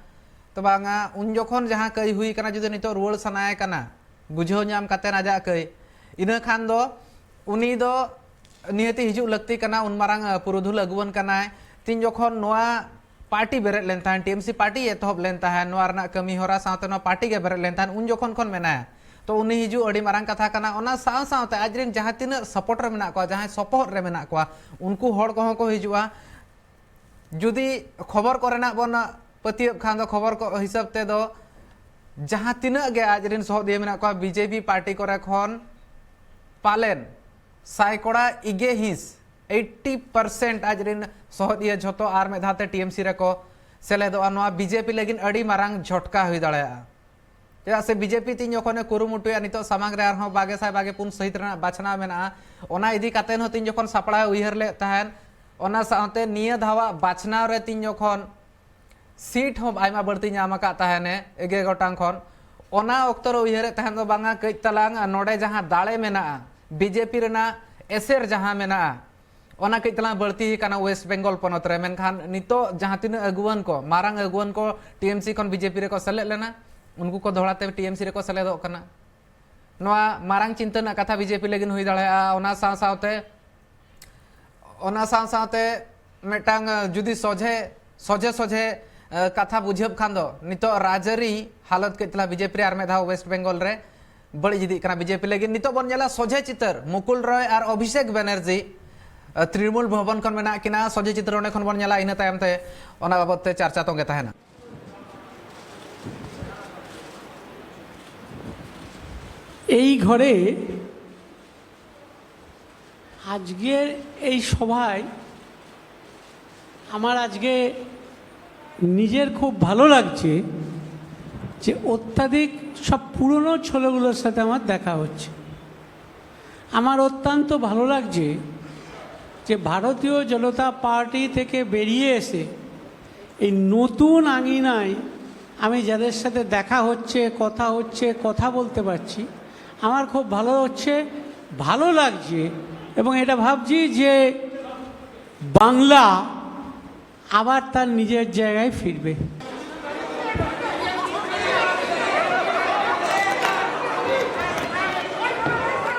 ᱛᱚ ᱵᱟᱝᱟ, ᱩᱱ ᱡᱚᱠᱷᱚᱱ ᱡᱟᱦᱟᱸ ᱠᱟᱹᱭ ᱦᱩᱭ ᱠᱟᱱᱟ, ᱡᱩᱫᱤ ᱱᱤᱛᱚᱜ ᱨᱩᱣᱟᱹᱲ ᱥᱟᱱᱟᱭᱮ ᱠᱟᱱᱟ, ᱵᱩᱡᱷᱟᱹᱣ ᱧᱟᱢ ᱠᱟᱛᱮ ᱟᱡᱟᱜ ᱠᱟᱹᱭ, ᱤᱱᱟᱹ ᱠᱷᱟᱱ ᱫᱚ ᱩᱱᱤ ᱫᱚ ᱱᱤᱦᱟᱹᱛᱤ ᱦᱤᱡᱩᱜ ᱞᱟᱹᱠᱛᱤ ᱠᱟᱱᱟ᱾ ᱩᱱ ᱢᱟᱨᱟᱝ ᱯᱩᱨᱩᱫᱷᱩᱞ ᱟᱹᱜᱩᱣᱟᱹᱱ ᱠᱟᱱᱟᱭ᱾ ᱛᱤᱱ ᱡᱚᱠᱷᱚᱱ ᱱᱚᱣᱟ ᱯᱟᱨᱴᱤ ᱵᱮᱨᱮᱫ ᱞᱮᱱ ᱛᱟᱦᱮᱸᱫ, ᱴᱤ ᱮᱢ ᱥᱤ ᱯᱟᱨᱴᱤ ᱮᱛᱚᱦᱚᱵ ᱞᱮᱱ ᱛᱟᱦᱮᱸᱫ, ᱱᱚᱣᱟ ᱨᱮᱱᱟᱜ ᱠᱟᱹᱢᱤ ᱦᱚᱨᱟ ᱥᱟᱶᱛᱮ ᱱᱚᱣᱟ ᱯᱟᱨᱴᱤ ᱜᱮ ᱵᱮᱨᱮᱫ ᱞᱮᱱ ᱛᱟᱦᱮᱸᱫ, ᱩᱱ ᱡᱚᱠᱷᱚᱱ ᱠᱷᱚᱱ ᱢᱮᱱᱟᱭᱟ᱾ ᱛᱚ ᱩᱱᱤ ᱦᱤᱡᱩᱜ ᱟᱹᱰᱤ ᱢᱟᱨᱟᱝ ᱠᱟᱛᱷᱟ ᱠᱟᱱᱟ᱾ ᱚᱱᱟ ᱥᱟᱶ ᱥᱟᱶᱛᱮ ᱟᱡ ᱨᱮᱱ ᱡᱟᱦᱟᱸ ᱛᱤᱱᱟᱹᱜ ᱥᱟᱯᱳᱨᱴ ᱨᱮ ᱢᱮᱱᱟᱜ ᱠᱚᱣᱟ, ᱡᱟᱦᱟᱸᱭ ᱥᱚᱯᱚᱦᱚᱫ ᱨᱮ ᱢᱮᱱᱟᱜ ᱠᱚᱣᱟ, ᱩᱱᱠᱩ ᱦᱚᱲ ᱠᱚᱦᱚᱸ ᱠᱚ ᱦᱤᱡᱩᱜᱼᱟ᱾ ᱡᱩᱫᱤ ᱠᱷᱚᱵᱚᱨ ᱠᱚᱨᱮᱱᱟᱜ ᱵᱚᱱ ᱯᱟᱹᱛᱭᱟᱹᱜ ᱠᱷᱟᱱ ᱫᱚ, ᱠᱷᱚᱵᱚᱨ ᱠᱚ ᱦᱤᱥᱟᱹᱵ ᱛᱮᱫᱚ ᱡᱟᱦᱟᱸ ᱛᱤᱱᱟᱹᱜ ᱜᱮ ᱟᱡ ᱨᱮᱱ ᱥᱚᱦᱚᱫᱤᱭᱟᱹ ᱢᱮᱱᱟᱜ ᱠᱚᱣᱟ ᱵᱤ ᱡᱮ ᱯᱤ ᱯᱟᱨᱴᱤ ᱠᱚᱨᱮ ᱠᱷᱚᱱ, ᱯᱟᱞᱮᱱ ᱥᱟᱭᱠᱚᱲᱟ ᱤᱜᱮ ᱦᱤᱸᱥ, ᱮᱭᱤᱴᱤ ᱯᱟᱨᱥᱮᱱᱴ ᱟᱡ ᱨᱮᱱ ᱥᱚᱦᱚᱫᱤᱭᱟᱹ ᱡᱷᱚᱛᱚ ᱟᱨ ᱢᱤᱫ ᱫᱷᱟᱣ ᱛᱮ ᱴᱤ ᱮᱢ ᱥᱤ ᱨᱮᱠᱚ ᱥᱮᱞᱮᱫᱚᱜᱼᱟ᱾ ᱱᱚᱣᱟ ᱵᱤ ᱡᱮ ᱯᱤ ᱞᱟᱹᱜᱤᱫ ᱟᱹᱰᱤ ᱢᱟᱨᱟᱝ ᱡᱷᱚᱴᱠᱟ ᱦᱩᱭ ᱫᱟᱲᱮᱭᱟᱜᱼᱟ᱾ ᱪᱮᱫᱟᱜ ᱥᱮ ᱵᱤ ᱡᱮ ᱯᱤ ᱛᱤᱧ ᱡᱚᱠᱷᱚᱱᱮ ᱠᱩᱨᱩᱢᱩᱴᱩᱭᱟ, ᱱᱤᱛᱚᱜ ᱥᱟᱢᱟᱝ ᱨᱮ ᱟᱨᱦᱚᱸ ᱵᱟᱜᱮ ᱥᱟᱭ ᱵᱟᱜᱮ ᱯᱩᱱ ᱥᱟᱹᱦᱤᱛ ᱨᱮᱱᱟᱜ ᱵᱟᱪᱷᱱᱟᱣ ᱢᱮᱱᱟᱜᱼᱟ, ᱚᱱᱟ ᱤᱫᱤ ᱠᱟᱛᱮ ᱦᱚᱸ ᱛᱤᱧ ᱡᱚᱠᱷᱚᱱ ᱥᱟᱯᱲᱟᱣ ᱩᱭᱦᱟᱹᱨ ᱞᱮᱫ ᱛᱟᱦᱮᱸᱱ, ᱚᱱᱟ ᱥᱟᱶᱛᱮ ᱱᱤᱭᱟᱹ ᱫᱷᱟᱣᱟᱜ ᱵᱟᱪᱷᱱᱟᱣ ᱨᱮ ᱛᱤᱧ ᱡᱚᱠᱷᱚᱱ ᱥᱤᱴ ᱦᱚᱸ ᱟᱭᱢᱟ ᱵᱟᱹᱲᱛᱤ ᱧᱟᱢ ᱟᱠᱟᱫ ᱛᱟᱦᱮᱱᱮ ᱮᱜᱮ ᱜᱚᱴᱟᱝ ᱠᱷᱚᱱ, ᱚᱱᱟ ᱚᱠᱛᱚ ᱨᱮ ᱩᱭᱦᱟᱹᱨᱮᱫ ᱛᱟᱦᱮᱸᱱ ᱫᱚ ᱵᱟᱝᱟ, ᱠᱟᱹᱡ ᱛᱟᱞᱟᱝ ᱱᱚᱰᱮ ᱡᱟᱦᱟᱸ ᱫᱟᱲᱮ ᱢᱮᱱᱟᱜᱼᱟ, ᱵᱤ ᱡᱮ ᱯᱤ ᱨᱮᱱᱟᱜ ᱮᱥᱮᱨ ᱡᱟᱦᱟᱸ ᱢᱮᱱᱟᱜᱼᱟ, ᱚᱱᱟ ᱠᱟᱹᱡ ᱛᱟᱞᱟᱝ ᱵᱟᱹᱲᱛᱤ ᱟᱠᱟᱱᱟ ᱳᱭᱮᱥᱴ ᱵᱮᱝᱜᱚᱞ ᱯᱚᱱᱚᱛ ᱨᱮ᱾ ᱢᱮᱱᱠᱷᱟᱱ ᱱᱤᱛᱚᱜ ᱡᱟᱦᱟᱸ ᱛᱤᱱᱟᱹᱜ ᱟᱹᱜᱩᱣᱟᱹᱱ ᱠᱚ, ᱢᱟᱨᱟᱝ ᱟᱹᱜᱩᱣᱟᱹᱱ ᱠᱚ ᱴᱤ ᱮᱢ ᱥᱤ ᱠᱷᱚᱱ ᱵᱤ ᱡᱮ ᱯᱤ ᱨᱮᱠᱚ ᱥᱮᱞᱮᱫ ᱞᱮᱱᱟ, ᱩᱱᱠᱩ ᱠᱚ ᱫᱚᱦᱲᱟ ᱛᱮ ᱴᱤ ᱮᱢ ᱥᱤ ᱨᱮᱠᱚ ᱥᱮᱞᱮᱫᱚᱜ ᱠᱟᱱᱟ᱾ ᱱᱚᱣᱟ ᱢᱟᱨᱟᱝ ᱪᱤᱱᱛᱟᱹ ᱨᱮᱱᱟᱜ ᱠᱟᱛᱷᱟ ᱵᱤ ᱡᱮ ᱯᱤ ᱞᱟᱹᱜᱤᱫ ᱦᱩᱭ ᱫᱟᱲᱮᱭᱟᱜᱼᱟ᱾ ᱚᱱᱟ ᱥᱟᱶ ᱥᱟᱶᱛᱮ, ᱚᱱᱟ ᱥᱟᱶ ᱥᱟᱶᱛᱮ ᱢᱤᱫᱴᱟᱝ, ᱟᱸ, ᱡᱩᱫᱤ ᱥᱚᱡᱷᱮ, ᱥᱚᱡᱷᱮ ᱥᱚᱡᱷᱮ, ᱟᱸ, ᱠᱟᱛᱷᱟ ᱵᱩᱡᱷᱟᱹᱜ ᱠᱷᱟᱱ ᱫᱚ, ᱱᱤᱛᱚᱜ ᱨᱟᱡᱽᱟᱹᱨᱤ ᱦᱟᱞᱚᱛ ᱠᱟᱹᱡ ᱛᱟᱞᱟ ᱵᱤ ᱡᱮ ᱯᱤ ᱨᱮ ᱟᱨ ᱢᱤᱫ ᱫᱷᱟᱣ ᱳᱭᱮᱥᱴ ᱵᱮᱝᱜᱚᱞ ᱨᱮ ᱵᱟᱹᱲᱤᱡ ᱤᱫᱤᱜ ᱠᱟᱱᱟ ᱵᱤ ᱡᱮ ᱯᱤ ᱞᱟᱹᱜᱤᱫ᱾ ᱱᱤᱛᱚᱜ ᱵᱚᱱ ᱧᱮᱞᱟ ᱥᱚᱡᱷᱮ ᱪᱤᱛᱟᱹᱨ, ᱢᱩᱠᱩᱞ ᱨᱚᱭ ᱟᱨ ᱚᱵᱷᱤᱥᱮᱠ ᱵᱮᱱᱟᱨᱡᱤ, ᱟᱸ, ᱛᱨᱤᱱᱢᱩᱞ ᱵᱷᱚᱵᱚᱱ ᱠᱷᱚᱱ ᱢᱮᱱᱟᱜ ᱠᱤᱱᱟ᱾ ᱥᱚᱡᱷᱮ ᱪᱤᱛᱟᱹᱨ ᱚᱸᱰᱮ ᱠᱷᱚᱱ ᱵᱚᱱ ᱧᱮᱞᱟ, ᱤᱱᱟᱹ ᱛᱟᱭᱚᱢ ᱛᱮ ᱚᱱᱟ ᱵᱟᱵᱚᱫ ᱛᱮ ᱪᱟᱨᱪᱟ ᱛᱚᱸᱜᱮ ᱛᱟᱦᱮᱱᱟ᱾ এই ঘরে আজকের এই সভায় আমার আজকে নিজের খুব ভালো লাগছে যে অত্যাধিক সব পুরনো ছেলেগুলোর সাথে আমার দেখা হচ্ছে। আমার অত্যন্ত ভালো লাগছে যে ভারতীয় জনতা পার্টি থেকে বেরিয়ে এসে এই নতুন আঙিনায় আমি যাদের সাথে দেখা হচ্ছে, কথা হচ্ছে, কথা বলতে পারছি, আমার খুব ভালো হচ্ছে, ভালো লাগছে। এবং এটা ভাবছি যে বাংলা আবার তার নিজের জায়গায় ফিরবে।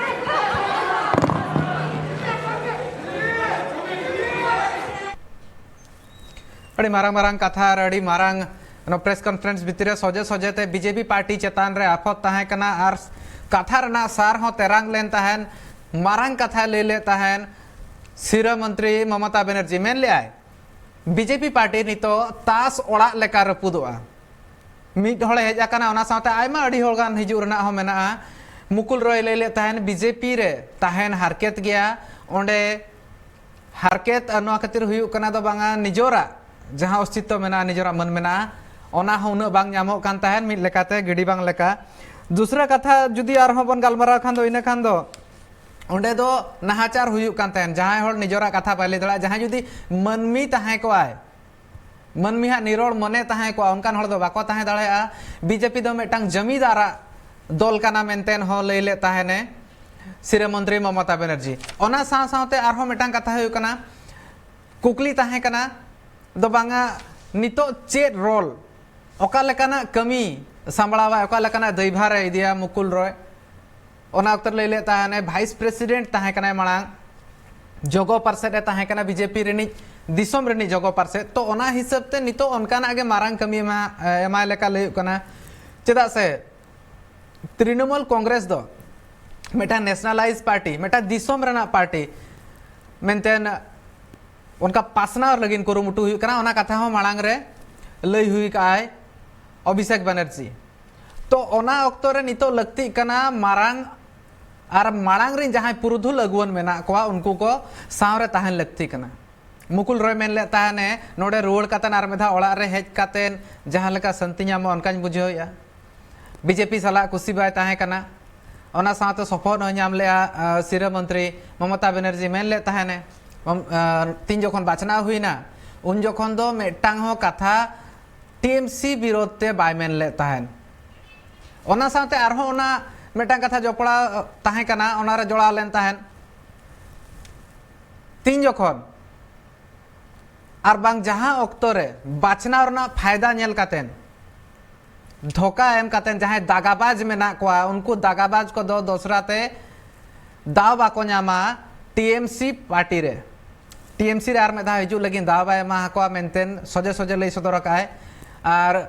ᱟᱹᱰᱤ ᱢᱟᱨᱟᱝ ᱢᱟᱨᱟᱝ ᱠᱟᱛᱷᱟ ᱟᱨ ᱟᱹᱰᱤ ᱢᱟᱨᱟᱝ ᱱᱚᱣᱟ ᱯᱨᱮᱥ ᱠᱚᱱᱯᱷᱟᱨᱮᱱᱥ ᱵᱷᱤᱛᱤᱨ ᱨᱮ ᱥᱚᱡᱷᱮ ᱥᱚᱡᱷᱮ ᱛᱮ ᱵᱤᱡᱮᱯᱤ ᱯᱟᱨᱴᱤ ᱪᱮᱛᱟᱱ ᱨᱮ ᱟᱯᱷᱚᱛ ᱛᱟᱦᱮᱸ ᱠᱟᱱᱟ ᱟᱨ ᱠᱟᱛᱷᱟ ᱨᱮᱱᱟᱜ ᱥᱟᱨ ᱦᱚᱸ ᱛᱮᱨᱟᱝ ᱞᱮᱱ ᱛᱟᱦᱮᱱ᱾ ᱢᱟᱨᱟᱝ ᱠᱟᱛᱷᱟᱭ ᱞᱟᱹᱭ ᱞᱮᱫ ᱛᱟᱦᱮᱱ ᱥᱤᱨᱟᱹ ᱢᱚᱱᱛᱨᱤ ᱢᱚᱢᱚᱛᱟ ᱵᱮᱱᱟᱨᱡᱤ, ᱢᱮᱱ ᱞᱮᱫᱟᱭ ᱵᱤᱡᱮᱯᱤ ᱯᱟᱨᱴᱤ ᱱᱤᱛᱚᱜ ᱛᱟᱥ ᱚᱲᱟᱜ ᱞᱮᱠᱟ ᱨᱟᱹᱯᱩᱫᱚᱜᱼᱟ᱾ ᱢᱤᱫ ᱦᱚᱲᱮ ᱦᱮᱡ ᱟᱠᱟᱱᱟ, ᱚᱱᱟ ᱥᱟᱶᱛᱮ ᱟᱭᱢᱟ ᱟᱹᱰᱤ ᱦᱚᱲ ᱜᱟᱱ ᱦᱤᱡᱩᱜ ᱨᱮᱱᱟᱜ ᱦᱚᱸ ᱢᱮᱱᱟᱜᱼᱟ᱾ ᱢᱩᱠᱩᱞ ᱨᱚᱭ ᱞᱟᱹᱭ ᱞᱮᱫ ᱛᱟᱦᱮᱱ ᱵᱤᱡᱮᱯᱤ ᱨᱮ ᱛᱟᱦᱮᱱ ᱦᱟᱨᱠᱮᱛ ᱜᱮᱭᱟ, ᱚᱸᱰᱮ ᱦᱟᱨᱠᱮᱛ ᱟᱨ ᱱᱚᱣᱟ ᱠᱷᱟᱹᱛᱤᱨ ᱦᱩᱭᱩᱜ ᱠᱟᱱᱟ ᱫᱚ ᱵᱟᱝᱟ, ᱱᱤᱡᱚᱨᱟᱜ ᱡᱟᱦᱟᱸ ᱚᱥᱛᱤᱛᱛᱚ ᱢᱮᱱᱟᱜᱼᱟ, ᱱᱤᱡᱚᱨᱟᱜ ᱢᱟᱹᱱ ᱢᱮᱱᱟᱜᱼᱟ, ᱚᱱᱟ ᱦᱚᱸ ᱩᱱᱟᱹᱜ ᱵᱟᱝ ᱧᱟᱢᱚᱜ ᱠᱟᱱ ᱛᱟᱦᱮᱸᱱ, ᱢᱤᱫ ᱞᱮᱠᱟᱛᱮ ᱜᱤᱰᱤ ᱵᱟᱝ ᱞᱮᱠᱟ᱾ ᱫᱩᱥᱨᱟ ᱠᱟᱛᱷᱟ ᱡᱩᱫᱤ ᱟᱨᱦᱚᱸ ᱵᱚᱱ ᱜᱟᱞᱢᱟᱨᱟᱣ ᱠᱷᱟᱱ ᱫᱚ, ᱤᱱᱟᱹ ᱠᱷᱟᱱ ᱫᱚ ᱚᱸᱰᱮ ᱫᱚ ᱱᱟᱦᱟᱪᱟᱨ ᱦᱩᱭᱩᱜ ᱠᱟᱱ ᱛᱟᱦᱮᱸᱱ, ᱡᱟᱦᱟᱸᱭ ᱦᱚᱲ ᱱᱤᱡᱚᱨᱟᱜ ᱠᱟᱛᱷᱟ ᱵᱟᱭ ᱞᱟᱹᱭ ᱫᱟᱲᱮᱭᱟᱜᱼᱟ, ᱡᱟᱦᱟᱸᱭ ᱡᱩᱫᱤ ᱢᱟᱹᱱᱢᱤ ᱛᱟᱦᱮᱸ ᱠᱚᱜᱼᱟᱭ, ᱢᱟᱹᱱᱢᱤ ᱦᱟᱸᱜ ᱱᱤᱨᱚᱲ ᱢᱚᱱᱮ ᱛᱟᱦᱮᱸ ᱠᱚᱜᱼᱟ, ᱚᱱᱠᱟᱱ ᱦᱚᱲ ᱫᱚ ᱵᱟᱠᱚ ᱛᱟᱦᱮᱸ ᱫᱟᱲᱮᱭᱟᱜᱼᱟ᱾ ᱵᱤᱡᱮᱯᱤ ᱫᱚ ᱢᱤᱫᱴᱟᱝ ᱡᱟᱹᱢᱤᱫᱟᱨᱟᱜ ᱫᱚᱞ ᱠᱟᱱᱟ ᱢᱮᱱᱛᱮ ᱦᱚᱸ ᱞᱟᱹᱭ ᱞᱮᱫ ᱛᱟᱦᱮᱱᱮ ᱥᱤᱨᱟᱹ ᱢᱚᱱᱛᱨᱤ ᱢᱚᱢᱚᱛᱟ ᱵᱮᱱᱟᱨᱡᱤ᱾ ᱚᱱᱟ ᱥᱟᱶ ᱥᱟᱶᱛᱮ ᱟᱨᱦᱚᱸ ᱢᱤᱫᱴᱟᱝ ᱠᱟᱛᱷᱟ ᱦᱩᱭᱩᱜ ᱠᱟᱱᱟ, ᱠᱩᱠᱞᱤ ᱛᱟᱦᱮᱸ ᱠᱟᱱᱟ ᱫᱚ ᱵᱟᱝᱟ, ᱱᱤᱛᱚᱜ ᱪᱮᱫ ᱨᱳᱞ, ᱚᱠᱟ ᱞᱮᱠᱟᱱᱟᱜ ᱠᱟᱹᱢᱤ ᱥᱟᱢᱵᱲᱟᱣᱟᱭ, ᱚᱠᱟ ᱞᱮᱠᱟᱱᱟᱜ ᱫᱟᱹᱭᱵᱷᱟᱨᱮ ᱤᱫᱤᱭᱟ ᱢᱩᱠᱩᱞ ᱨᱚᱭ? ᱚᱱᱟ ᱚᱠᱛᱚ ᱨᱮ ᱞᱟᱹᱭ ᱞᱮᱫ ᱛᱟᱦᱮᱱᱟᱭ, ᱵᱷᱟᱭᱤᱥ ᱯᱨᱮᱥᱤᱰᱮᱱᱴ ᱛᱟᱦᱮᱸ ᱠᱟᱱᱟᱭ ᱢᱟᱲᱟᱝ, ᱡᱚᱜᱚ ᱯᱟᱨᱥᱮᱫ ᱮ ᱛᱟᱦᱮᱸ ᱠᱟᱱᱟ ᱵᱤᱡᱮᱯᱤ ᱨᱤᱱᱤᱡ, ᱫᱤᱥᱚᱢ ᱨᱤᱱᱤᱡ ᱡᱚᱜᱚ ᱯᱟᱨᱥᱮᱫ᱾ ᱛᱚ, ᱚᱱᱟ ᱦᱤᱥᱟᱹᱵ ᱛᱮ ᱱᱤᱛᱚᱜ ᱚᱱᱠᱟᱱᱟᱜ ᱜᱮ ᱢᱟᱨᱟᱝ ᱠᱟᱹᱢᱤ ᱮᱢᱟ-, ᱮᱢᱟᱭ ᱞᱮᱠᱟ ᱞᱟᱹᱭᱩᱜ ᱠᱟᱱᱟ᱾ ᱪᱮᱫᱟᱜ ᱥᱮ ᱛᱨᱤᱱᱚᱢᱩᱞ ᱠᱚᱝᱜᱨᱮᱥ ᱫᱚ ᱢᱤᱫᱴᱟᱝ ᱱᱮᱥᱱᱟᱞᱟᱭᱤᱡᱽ ᱯᱟᱨᱴᱤ, ᱢᱤᱫᱴᱟᱝ ᱫᱤᱥᱚᱢ ᱨᱮᱱᱟᱜ ᱯᱟᱨᱴᱤ ᱢᱮᱱᱛᱮ ᱚᱱᱠᱟ ᱯᱟᱥᱱᱟᱣ ᱞᱟᱹᱜᱤᱫ ᱠᱩᱨᱩᱢᱩᱴᱩ ᱦᱩᱭᱩᱜ ᱠᱟᱱᱟ᱾ ᱚᱱᱟ ᱠᱟᱛᱷᱟ ᱦᱚᱸ ᱢᱟᱲᱟᱝ ᱨᱮ ᱞᱟᱹᱭ ᱦᱩᱭ ᱠᱟᱜᱼᱟᱭ ᱚᱵᱷᱤᱥᱮᱠ ᱵᱟᱱᱟᱨᱡᱤ᱾ ᱛᱚ, ᱚᱱᱟ ᱚᱠᱛᱚ ᱨᱮ ᱱᱤᱛᱚᱜ ᱞᱟᱹᱠᱛᱤᱜ ᱠᱟᱱᱟ ᱢᱟᱨᱟᱝ ᱟᱨ ᱢᱟᱲᱟᱝ ᱨᱮᱱ ᱡᱟᱦᱟᱸᱭ ᱯᱩᱨᱩᱫᱷᱩᱞ ᱟᱹᱜᱩᱣᱟᱹᱱ ᱢᱮᱱᱟᱜ ᱠᱚᱣᱟ, ᱩᱱᱠᱩ ᱠᱚ ᱥᱟᱶ ᱨᱮ ᱛᱟᱦᱮᱱ ᱞᱟᱹᱠᱛᱤ ᱠᱟᱱᱟ᱾ ᱢᱩᱠᱩᱞ ᱨᱚᱭ ᱢᱮᱱ ᱞᱮᱫ ᱛᱟᱦᱮᱱᱮ, ᱱᱚᱰᱮ ᱨᱩᱣᱟᱹᱲ ᱠᱟᱛᱮ ᱟᱨ ᱢᱤᱫ ᱫᱷᱟᱣ ᱚᱲᱟᱜ ᱨᱮ ᱦᱮᱡ ᱠᱟᱛᱮ ᱡᱟᱦᱟᱸ ᱞᱮᱠᱟ ᱥᱟᱹᱱᱛᱤ ᱧᱟᱢᱚᱜᱼᱟ, ᱚᱱᱠᱟᱧ ᱵᱩᱡᱷᱟᱹᱣᱮᱫᱼᱟ᱾ ᱵᱤᱡᱮᱯᱤ ᱥᱟᱞᱟᱜ ᱠᱩᱥᱤ ᱵᱟᱭ ᱛᱟᱦᱮᱸ ᱠᱟᱱᱟ᱾ ᱚᱱᱟ ᱥᱟᱶᱛᱮ ᱥᱚᱯᱚᱦᱚᱫ ᱦᱚᱸᱭ ᱧᱟᱢ ᱞᱮᱫᱼᱟ᱾ ᱟᱸ, ᱥᱤᱨᱟᱹ ᱢᱚᱱᱛᱨᱤ ᱢᱚᱢᱚᱛᱟ ᱵᱮᱱᱟᱨᱡᱤ ᱢᱮᱱ ᱞᱮᱫ ᱛᱟᱦᱮᱱᱮ, ᱢᱚᱢ-, ᱟᱸ, ᱛᱤᱱ ᱡᱚᱠᱷᱚᱱ ᱵᱟᱪᱷᱱᱟᱣ ᱦᱩᱭᱱᱟ, ᱩᱱ ᱡᱚᱠᱷᱚᱱ ᱫᱚ ᱢᱤᱫᱴᱟᱝ ᱦᱚᱸ ᱠᱟᱛᱷᱟ ᱴᱤ ᱮᱢ ᱥᱤ ᱵᱤᱨᱳᱫᱷ ᱛᱮ ᱵᱟᱭ ᱢᱮᱱ ᱞᱮᱫ ᱛᱟᱦᱮᱱ᱾ ᱚᱱᱟ ᱥᱟᱶᱛᱮ ᱟᱨᱦᱚᱸ ᱚᱱᱟ ᱢᱤᱫᱴᱟᱝ ᱠᱟᱛᱷᱟ ᱡᱚᱯᱲᱟᱣ ᱛᱟᱦᱮᱸ ᱠᱟᱱᱟ, ᱚᱱᱟᱨᱮ ᱡᱚᱲᱟᱣ ᱞᱮᱱ ᱛᱟᱦᱮᱸᱫ, ᱛᱤᱱ ᱡᱚᱠᱷᱚᱱ ᱟᱨ ᱵᱟᱝ ᱡᱟᱦᱟᱸ ᱚᱠᱛᱚ ᱨᱮ ᱵᱟᱪᱷᱱᱟᱣ ᱨᱮᱱᱟᱜ ᱯᱷᱟᱭᱫᱟ ᱧᱮᱞ ᱠᱟᱛᱮᱱ, ᱫᱷᱳᱠᱟ ᱮᱢ ᱠᱟᱛᱮᱱ ᱡᱟᱦᱟᱸᱭ ᱫᱟᱜᱟᱵᱟᱡᱽ ᱢᱮᱱᱟᱜ ᱠᱚᱣᱟ, ᱩᱱᱠᱩ ᱫᱟᱜᱟᱵᱟᱡᱽ ᱠᱚᱫᱚ ᱫᱚᱥᱨᱟ ᱛᱮ ᱫᱟᱣ ᱵᱟᱠᱚ ᱧᱟᱢᱟ ᱴᱤ ᱮᱢ ᱥᱤ ᱯᱟᱨᱴᱤ ᱨᱮ᱾ ᱴᱤ ᱮᱢ ᱥᱤ ᱨᱮ ᱟᱨ ᱢᱤᱫ ᱫᱷᱟᱣ ᱦᱤᱡᱩᱜ ᱞᱟᱹᱜᱤᱫ ᱫᱟᱣ ᱵᱟᱭ ᱮᱢᱟ ᱟᱠᱚᱣᱟ ᱢᱮᱱᱛᱮ ᱥᱚᱡᱷᱮ ᱥᱚᱡᱷᱮ ᱞᱟᱹᱭ ᱥᱚᱫᱚᱨ ᱟᱠᱟᱫᱼᱟᱭ᱾ ᱟᱨ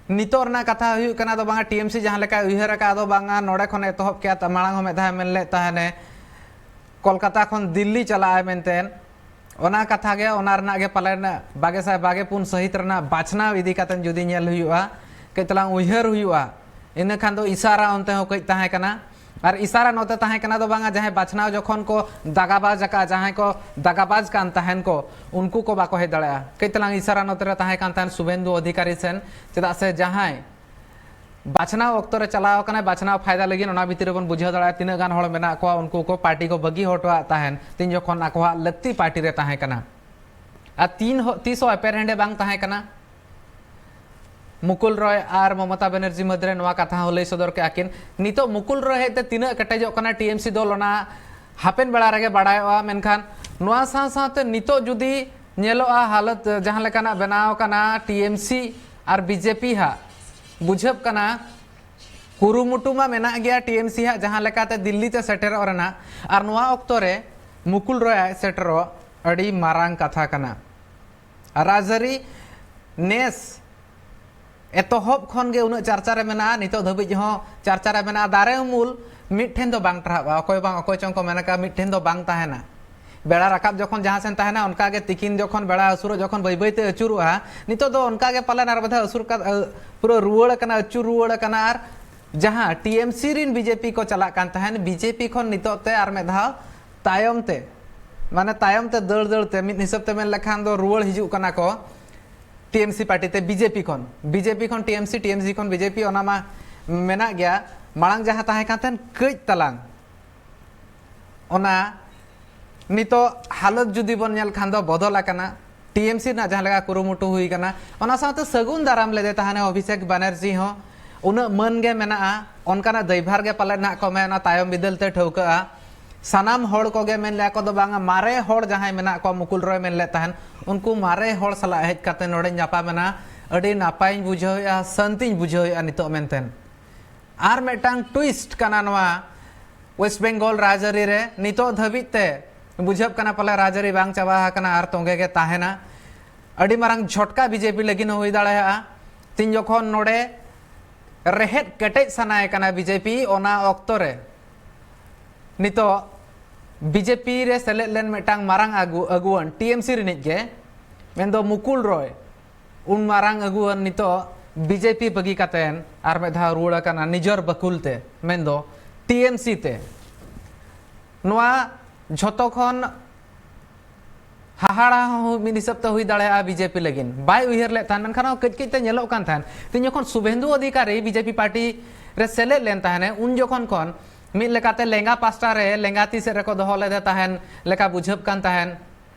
ᱱᱤᱛᱚᱜ ᱨᱮᱱᱟᱜ ᱠᱟᱛᱷᱟ ᱦᱩᱭᱩᱜ ᱠᱟᱱᱟ ᱫᱚ ᱵᱟᱝᱟ, ᱴᱤ ᱮᱢ ᱥᱤ ᱡᱟᱦᱟᱸ ᱞᱮᱠᱟᱭ ᱩᱭᱦᱟᱹᱨ ᱟᱠᱟᱫ ᱫᱚ ᱵᱟᱝᱟ, ᱱᱚᱰᱮ ᱠᱷᱚᱱ ᱮᱛᱚᱦᱚᱵ ᱠᱮᱫ, ᱢᱟᱲᱟᱝ ᱦᱚᱸ ᱢᱤᱫ ᱫᱷᱟᱣ ᱢᱮᱱ ᱞᱮᱫ ᱛᱟᱦᱮᱱᱮ ᱠᱳᱞᱠᱟᱛᱟ ᱠᱷᱚᱱ ᱫᱤᱞᱞᱤ ᱪᱟᱞᱟᱜᱼᱟᱭ ᱢᱮᱱᱛᱮ᱾ ᱚᱱᱟ ᱠᱟᱛᱷᱟ ᱜᱮ, ᱚᱱᱟ ᱨᱮᱱᱟᱜ ᱜᱮ ᱯᱟᱞᱮᱱ ᱵᱟᱜᱮ ᱥᱟᱭ ᱵᱟᱜᱮ ᱯᱩᱱ ᱥᱟᱹᱦᱤᱛ ᱨᱮᱱᱟᱜ ᱵᱟᱪᱷᱱᱟᱣ ᱤᱫᱤ ᱠᱟᱛᱮ ᱡᱩᱫᱤ ᱧᱮᱞ ᱦᱩᱭᱩᱜᱼᱟ, ᱠᱟᱹᱡ ᱛᱟᱞᱟᱝ ᱩᱭᱦᱟᱹᱨ ᱦᱩᱭᱩᱜᱼᱟ, ᱤᱱᱟᱹ ᱠᱷᱟᱱ ᱫᱚ ᱤᱥᱟᱨᱟ ᱚᱱᱛᱮ ᱦᱚᱸ ᱠᱟᱹᱡ ᱛᱟᱦᱮᱸ ᱠᱟᱱᱟ᱾ ᱟᱨ ᱤᱥᱟᱨᱟ ᱱᱚᱛᱮ ᱛᱟᱦᱮᱸ ᱠᱟᱱᱟ ᱫᱚ ᱵᱟᱝᱟ, ᱡᱟᱦᱟᱸᱭ ᱵᱟᱪᱷᱱᱟᱣ ᱡᱚᱠᱷᱚᱱ ᱠᱚ ᱫᱟᱜᱟᱵᱟᱡᱽ ᱟᱠᱟᱫᱼᱟ, ᱡᱟᱦᱟᱸᱭ ᱠᱚ ᱫᱟᱜᱟᱵᱟᱡᱽ ᱠᱟᱱ ᱛᱟᱦᱮᱱ ᱠᱚ, ᱩᱱᱠᱩ ᱠᱚ ᱵᱟᱠᱚ ᱦᱮᱡ ᱫᱟᱲᱮᱭᱟᱜᱼᱟ᱾ ᱠᱟᱹᱡ ᱛᱟᱞᱟᱝ ᱤᱥᱟᱨᱟ ᱱᱚᱛᱮ ᱨᱮ ᱛᱟᱦᱮᱸ ᱠᱟᱱ ᱛᱟᱦᱮᱱ ᱥᱩᱵᱷᱮᱱᱫᱩ ᱚᱫᱷᱤᱠᱟᱨᱤ ᱥᱮᱱ, ᱪᱮᱫᱟᱜ ᱥᱮ ᱡᱟᱦᱟᱸᱭ ᱵᱟᱪᱷᱱᱟᱣ ᱚᱠᱛᱚ ᱨᱮ ᱪᱟᱞᱟᱣ ᱟᱠᱟᱱᱟᱭ, ᱵᱟᱪᱷᱱᱟᱣ ᱯᱷᱟᱭᱫᱟ ᱞᱟᱹᱜᱤᱫ, ᱚᱱᱟ ᱵᱷᱤᱛᱤᱨ ᱨᱮᱵᱚᱱ ᱵᱩᱡᱷᱟᱹᱣ ᱫᱟᱲᱮᱭᱟᱜᱼᱟ ᱛᱤᱱᱟᱹᱜ ᱜᱟᱱ ᱦᱚᱲ ᱢᱮᱱᱟᱜ ᱠᱚᱣᱟ, ᱩᱱᱠᱩ ᱠᱚ ᱯᱟᱨᱴᱤ ᱠᱚ ᱵᱟᱹᱜᱤ ᱦᱚᱴᱚᱣᱟᱜ ᱛᱟᱦᱮᱱ, ᱛᱤᱱ ᱡᱚᱠᱷᱚᱱ ᱟᱠᱚᱣᱟᱜ ᱞᱟᱹᱠᱛᱤ ᱯᱟᱨᱴᱤ ᱨᱮ ᱛᱟᱦᱮᱸ ᱠᱟᱱᱟ᱾ ᱟᱨ ᱛᱤᱱ ᱦᱚ-, ᱛᱤᱥ ᱦᱚᱸ ᱮᱯᱮᱨᱦᱮᱸᱰᱮ ᱵᱟᱝ ᱛᱟᱦᱮᱸ ᱠᱟᱱᱟ᱾ ᱢᱩᱠᱩᱞ ᱨᱚᱭ ᱟᱨ ᱢᱚᱢᱚᱛᱟ ᱵᱮᱱᱟᱨᱡᱤ ᱢᱚᱫᱽᱫᱷᱮ ᱨᱮ ᱱᱚᱣᱟ ᱠᱟᱛᱷᱟ ᱦᱚᱸ ᱞᱟᱹᱭ ᱥᱚᱫᱚᱨ ᱠᱮᱫᱼᱟ ᱠᱤᱱ᱾ ᱱᱤᱛᱚᱜ ᱢᱩᱠᱩᱞ ᱨᱚᱭ ᱦᱮᱡ ᱛᱮ ᱛᱤᱱᱟᱹᱜ ᱠᱮᱴᱮᱡᱚᱜ ᱠᱟᱱᱟ ᱴᱤ ᱮᱢ ᱥᱤ ᱫᱚᱞ, ᱚᱱᱟ ᱦᱟᱯᱮᱱ ᱵᱮᱲᱟ ᱨᱮᱜᱮ ᱵᱟᱲᱟᱭᱚᱜᱼᱟ᱾ ᱢᱮᱱᱠᱷᱟᱱ ᱱᱚᱣᱟ ᱥᱟᱶ ᱥᱟᱶᱛᱮ ᱱᱤᱛᱚᱜ ᱡᱩᱫᱤ ᱧᱮᱞᱚᱜᱼᱟ ᱦᱟᱞᱚᱛ ᱡᱟᱦᱟᱸ ᱞᱮᱠᱟᱱᱟᱜ ᱵᱮᱱᱟᱣ ᱠᱟᱱᱟ ᱴᱤ ᱮᱢ ᱥᱤ ᱟᱨ ᱵᱤ ᱡᱮ ᱯᱤ ᱦᱟᱜ, ᱵᱩᱡᱷᱟᱹᱜ ᱠᱟᱱᱟ ᱠᱩᱨᱩᱢᱩᱴᱩ ᱢᱟ ᱢᱮᱱᱟᱜ ᱜᱮᱭᱟ ᱴᱤ ᱮᱢ ᱥᱤ ᱦᱟᱜ ᱡᱟᱦᱟᱸ ᱞᱮᱠᱟᱛᱮ ᱫᱤᱞᱞᱤ ᱛᱮ ᱥᱮᱴᱮᱨᱚᱜ ᱨᱮᱱᱟᱜ, ᱟᱨ ᱱᱚᱣᱟ ᱚᱠᱛᱚ ᱨᱮ ᱢᱩᱠᱩᱞ ᱨᱚᱭ ᱟᱡ ᱥᱮᱴᱮᱨᱚᱜ ᱟᱹᱰᱤ ᱢᱟᱨᱟᱝ ᱠᱟᱛᱷᱟ ᱠᱟᱱᱟ᱾ ᱨᱟᱡᱽᱟᱹᱨᱤ ᱱᱮᱥ ᱮᱛᱚᱦᱚᱵ ᱠᱷᱚᱱ ᱜᱮ ᱩᱱᱟᱹᱜ ᱪᱟᱨᱪᱟ ᱨᱮ ᱢᱮᱱᱟᱜᱼᱟ, ᱱᱤᱛᱚᱜ ᱫᱷᱟᱹᱵᱤᱡ ᱦᱚᱸ ᱪᱟᱨᱪᱟ ᱨᱮ ᱢᱮᱱᱟᱜᱼᱟ᱾ ᱫᱟᱨᱮ ᱩᱢᱩᱞ ᱢᱤᱫ ᱴᱷᱮᱱ ᱫᱚ ᱵᱟᱝ ᱴᱟᱨᱦᱟᱜᱼᱟ, ᱚᱠᱚᱭ ᱵᱟᱝ ᱚᱠᱚᱭ ᱪᱚᱝ ᱠᱚ ᱢᱮᱱ ᱟᱠᱟᱫᱼᱟ ᱢᱤᱫ ᱴᱷᱮᱱ ᱫᱚ ᱵᱟᱝ ᱛᱟᱦᱮᱱᱟ᱾ ᱵᱮᱲᱟ ᱨᱟᱠᱟᱵ ᱡᱚᱠᱷᱚᱱ ᱡᱟᱦᱟᱸ ᱥᱮᱱ ᱛᱟᱦᱮᱱᱟ, ᱚᱱᱠᱟ ᱜᱮ ᱛᱤᱠᱤᱱ ᱡᱚᱠᱷᱚᱱ ᱵᱮᱲᱟ ᱟᱹᱥᱩᱨᱚᱜ, ᱡᱚᱠᱷᱚᱱ ᱵᱟᱹᱭ ᱵᱟᱹᱭ ᱛᱮ ᱟᱹᱪᱩᱨᱚᱜᱼᱟ, ᱱᱤᱛᱚᱜ ᱫᱚ ᱚᱱᱠᱟ ᱜᱮ ᱯᱟᱞᱮᱱ ᱟᱨ ᱢᱤᱫ ᱫᱷᱟᱣ ᱟᱹᱥᱩᱨ ᱠᱟ-, ᱟᱹ, ᱯᱩᱨᱟᱹ ᱨᱩᱣᱟᱹᱲ ᱟᱠᱟᱱᱟ, ᱟᱹᱪᱩᱨ ᱨᱩᱣᱟᱹᱲ ᱟᱠᱟᱱᱟ᱾ ᱟᱨ ᱡᱟᱦᱟᱸ ᱴᱤ ᱮᱢ ᱥᱤ ᱨᱤᱱ ᱵᱤ ᱡᱮ ᱯᱤ ᱠᱚ ᱪᱟᱞᱟᱜ ᱠᱟᱱ ᱛᱟᱦᱮᱱ, ᱵᱤ ᱡᱮ ᱯᱤ ᱠᱷᱚᱱ ᱱᱤᱛᱚᱜ ᱛᱮ ᱟᱨ ᱢᱤᱫ ᱫᱷᱟᱣ ᱛᱟᱭᱚᱢ ᱛᱮ, ᱢᱟᱱᱮ ᱛᱟᱭᱚᱢ ᱛᱮ ᱫᱟᱹᱲ ᱫᱟᱹᱲ ᱛᱮ ᱢᱤᱫ ᱦᱤᱥᱟᱹᱵ ᱛᱮ ᱢᱮᱱ ᱞᱮᱠᱷᱟᱱ ᱫᱚ ᱨᱩᱣᱟᱹᱲ ᱦᱤᱡᱩᱜ ᱠᱟᱱᱟ ᱠᱚ ᱴᱤ ᱮᱢ ᱥᱤ ᱯᱟᱨᱴᱤ ᱛᱮ ᱵᱤ ᱡᱮ ᱯᱤ ᱠᱷᱚᱱ, ᱵᱤ ᱡᱮ ᱯᱤ ᱠᱷᱚᱱ ᱴᱤ ᱮᱢ ᱥᱤ, ᱴᱤ ᱮᱢ ᱥᱤ ᱠᱷᱚᱱ ᱵᱤ ᱡᱮ ᱯᱤ, ᱚᱱᱟ ᱢᱟ ᱢᱮᱱᱟᱜ ᱜᱮᱭᱟ᱾ ᱢᱟᱲᱟᱝ ᱡᱟᱦᱟᱸ ᱛᱟᱦᱮᱸ ᱠᱟᱱ ᱛᱟᱦᱮᱸᱱ ᱠᱟᱹᱡ ᱛᱟᱞᱟᱝ, ᱚᱱᱟ ᱱᱤᱛᱚᱜ ᱦᱟᱞᱚᱛ ᱡᱩᱫᱤ ᱵᱚᱱ ᱧᱮᱞ ᱠᱷᱟᱱ ᱫᱚ ᱵᱚᱫᱚᱞ ᱟᱠᱟᱱᱟ᱾ ᱴᱤ ᱮᱢ ᱥᱤ ᱨᱮᱱᱟᱜ ᱡᱟᱦᱟᱸ ᱞᱮᱠᱟ ᱠᱩᱨᱩᱢᱩᱴᱩ ᱦᱩᱭ ᱟᱠᱟᱱᱟ, ᱚᱱᱟ ᱥᱟᱶᱛᱮ ᱥᱟᱹᱜᱩᱱ ᱫᱟᱨᱟᱢ ᱞᱮᱫᱮ ᱛᱟᱦᱮᱱᱟ ᱚᱵᱷᱤᱥᱮᱠ ᱵᱟᱱᱟᱨᱡᱤ ᱦᱚᱸ᱾ ᱩᱱᱟᱹᱜ ᱢᱟᱹᱱ ᱜᱮ ᱢᱮᱱᱟᱜᱼᱟ, ᱚᱱᱠᱟᱱᱟᱜ ᱫᱟᱭᱵᱷᱟᱨ ᱜᱮ ᱯᱟᱞᱮᱫ ᱱᱟᱜ ᱠᱚ ᱢᱮᱱᱟ, ᱛᱟᱭᱚᱢ ᱵᱤᱫᱟᱹᱞ ᱛᱮ ᱴᱷᱟᱹᱣᱠᱟᱹᱜᱼᱟ᱾ ᱥᱟᱱᱟᱢ ᱦᱚᱲ ᱠᱚᱜᱮ ᱢᱮᱱ ᱞᱮᱫᱟ ᱠᱚ ᱫᱚ ᱵᱟᱝᱟ, ᱢᱟᱨᱮ ᱦᱚᱲ ᱡᱟᱦᱟᱸᱭ ᱢᱮᱱᱟᱜ ᱠᱚᱣᱟ, ᱢᱩᱠᱩᱞ ᱨᱚᱭ ᱢᱮᱱ ᱞᱮᱫ ᱛᱟᱦᱮᱱ, ᱩᱱᱠᱩ ᱢᱟᱨᱮ ᱦᱚᱲ ᱥᱟᱞᱟᱜ ᱦᱮᱡ ᱠᱟᱛᱮ ᱱᱚᱰᱮ ᱧᱟᱯᱟᱢ ᱮᱱᱟ, ᱟᱹᱰᱤ ᱱᱟᱯᱟᱭᱤᱧ ᱵᱩᱡᱷᱟᱹᱣᱮᱫᱼᱟ, ᱥᱟᱹᱱᱛᱤᱧ ᱵᱩᱡᱷᱟᱹᱣᱮᱫᱼᱟ ᱱᱤᱛᱚᱜ ᱢᱮᱱᱛᱮ᱾ ᱟᱨ ᱢᱤᱫᱴᱟᱝ ᱴᱩᱭᱤᱥᱴ ᱠᱟᱱᱟ ᱱᱚᱣᱟ ᱣᱮᱥᱴ ᱵᱮᱝᱜᱚᱞ ᱨᱟᱡᱽᱟᱹᱨᱤ ᱨᱮ᱾ ᱱᱤᱛᱚᱜ ᱫᱷᱟᱹᱵᱤᱡ ᱛᱮ ᱵᱩᱡᱷᱟᱹᱜ ᱠᱟᱱᱟ ᱯᱟᱞᱮ ᱨᱟᱡᱽᱟᱹᱨᱤ ᱵᱟᱝ ᱪᱟᱵᱟ ᱟᱠᱟᱱᱟ ᱟᱨ ᱛᱚᱸᱜᱮ ᱜᱮ ᱛᱟᱦᱮᱱᱟ᱾ ᱟᱹᱰᱤ ᱢᱟᱨᱟᱝ ᱡᱷᱚᱴᱠᱟ ᱵᱤᱡᱮᱯᱤ ᱞᱟᱹᱜᱤᱫ ᱦᱚᱸ ᱦᱩᱭ ᱫᱟᱲᱮᱭᱟᱜᱼᱟ᱾ ᱛᱤᱱ ᱡᱚᱠᱷᱚᱱ ᱱᱚᱰᱮ ᱨᱮᱦᱮᱫ ᱠᱮᱴᱮᱡ ᱥᱟᱱᱟᱭᱮ ᱠᱟᱱᱟ ᱵᱤᱡᱮᱯᱤ, ᱚᱱᱟ ᱚᱠᱛᱚ ᱨᱮ ᱱᱤᱛᱚᱜ ᱵᱤᱡᱮᱯᱤ ᱨᱮ ᱥᱮᱞᱮᱫ ᱞᱮᱱ ᱢᱤᱫᱴᱟᱝ ᱢᱟᱨᱟᱝ ᱟᱹᱜᱩ ᱟᱹᱜᱩᱣᱟᱹᱱ ᱴᱤᱮᱢᱥᱤ ᱨᱤᱱᱤᱡ ᱜᱮ, ᱢᱮᱱᱫᱚ ᱢᱩᱠᱩᱞ ᱨᱚᱭ, ᱩᱱ ᱢᱟᱨᱟᱝ ᱟᱹᱜᱩᱣᱟᱹᱱ ᱱᱤᱛᱚᱜ ᱵᱤᱡᱮᱯᱤ ᱵᱟᱹᱜᱤ ᱠᱟᱛᱮᱱ ᱟᱨ ᱢᱤᱫ ᱫᱷᱟᱣ ᱨᱩᱣᱟᱹᱲ ᱟᱠᱟᱱᱟ ᱱᱤᱡᱚᱨ ᱵᱟᱹᱠᱩᱞ ᱛᱮ, ᱢᱮᱱᱫᱚ ᱴᱤᱮᱢᱥᱤ ᱛᱮ᱾ ᱱᱚᱣᱟ ᱡᱷᱚᱛᱚ ᱠᱷᱚᱱ ᱦᱟᱦᱟᱲᱟ ᱦᱚᱸ ᱢᱤᱫ ᱦᱤᱥᱟᱹᱵ ᱛᱮ ᱦᱩᱭ ᱫᱟᱲᱮᱭᱟᱜᱼᱟ ᱵᱤᱡᱮᱯᱤ ᱞᱟᱹᱜᱤᱫ᱾ ᱵᱟᱭ ᱩᱭᱦᱟᱹᱨ ᱞᱮᱫ ᱛᱟᱦᱮᱱ, ᱢᱮᱱᱠᱷᱟᱱ ᱦᱚᱸ ᱠᱟᱹᱡ ᱠᱟᱹᱡ ᱛᱮ ᱧᱮᱞᱚᱜ ᱠᱟᱱ ᱛᱟᱦᱮᱱ᱾ ᱛᱤᱧ ᱡᱚᱠᱷᱚᱱ ᱥᱩᱵᱷᱮᱱᱫᱩ ᱚᱫᱷᱤᱠᱟᱨᱤ ᱵᱤᱡᱮᱯᱤ ᱯᱟᱨᱴᱤ ᱨᱮ ᱥᱮᱞᱮᱫ ᱞᱮᱱ ᱛᱟᱦᱮᱱᱮ, ᱩᱱ ᱡᱚᱠᱷᱚᱱ ᱠᱷᱚᱱ ᱢᱤᱫ ᱞᱮᱠᱟᱛᱮ ᱞᱮᱸᱜᱟ ᱯᱟᱥᱴᱟ ᱨᱮ, ᱞᱮᱸᱜᱟ ᱛᱤ ᱥᱮᱫ ᱨᱮᱠᱚ ᱫᱚᱦᱚ ᱞᱮᱫᱮ ᱛᱟᱦᱮᱱ ᱞᱮᱠᱟ ᱵᱩᱡᱷᱟᱹᱜ ᱠᱟᱱ ᱛᱟᱦᱮᱱ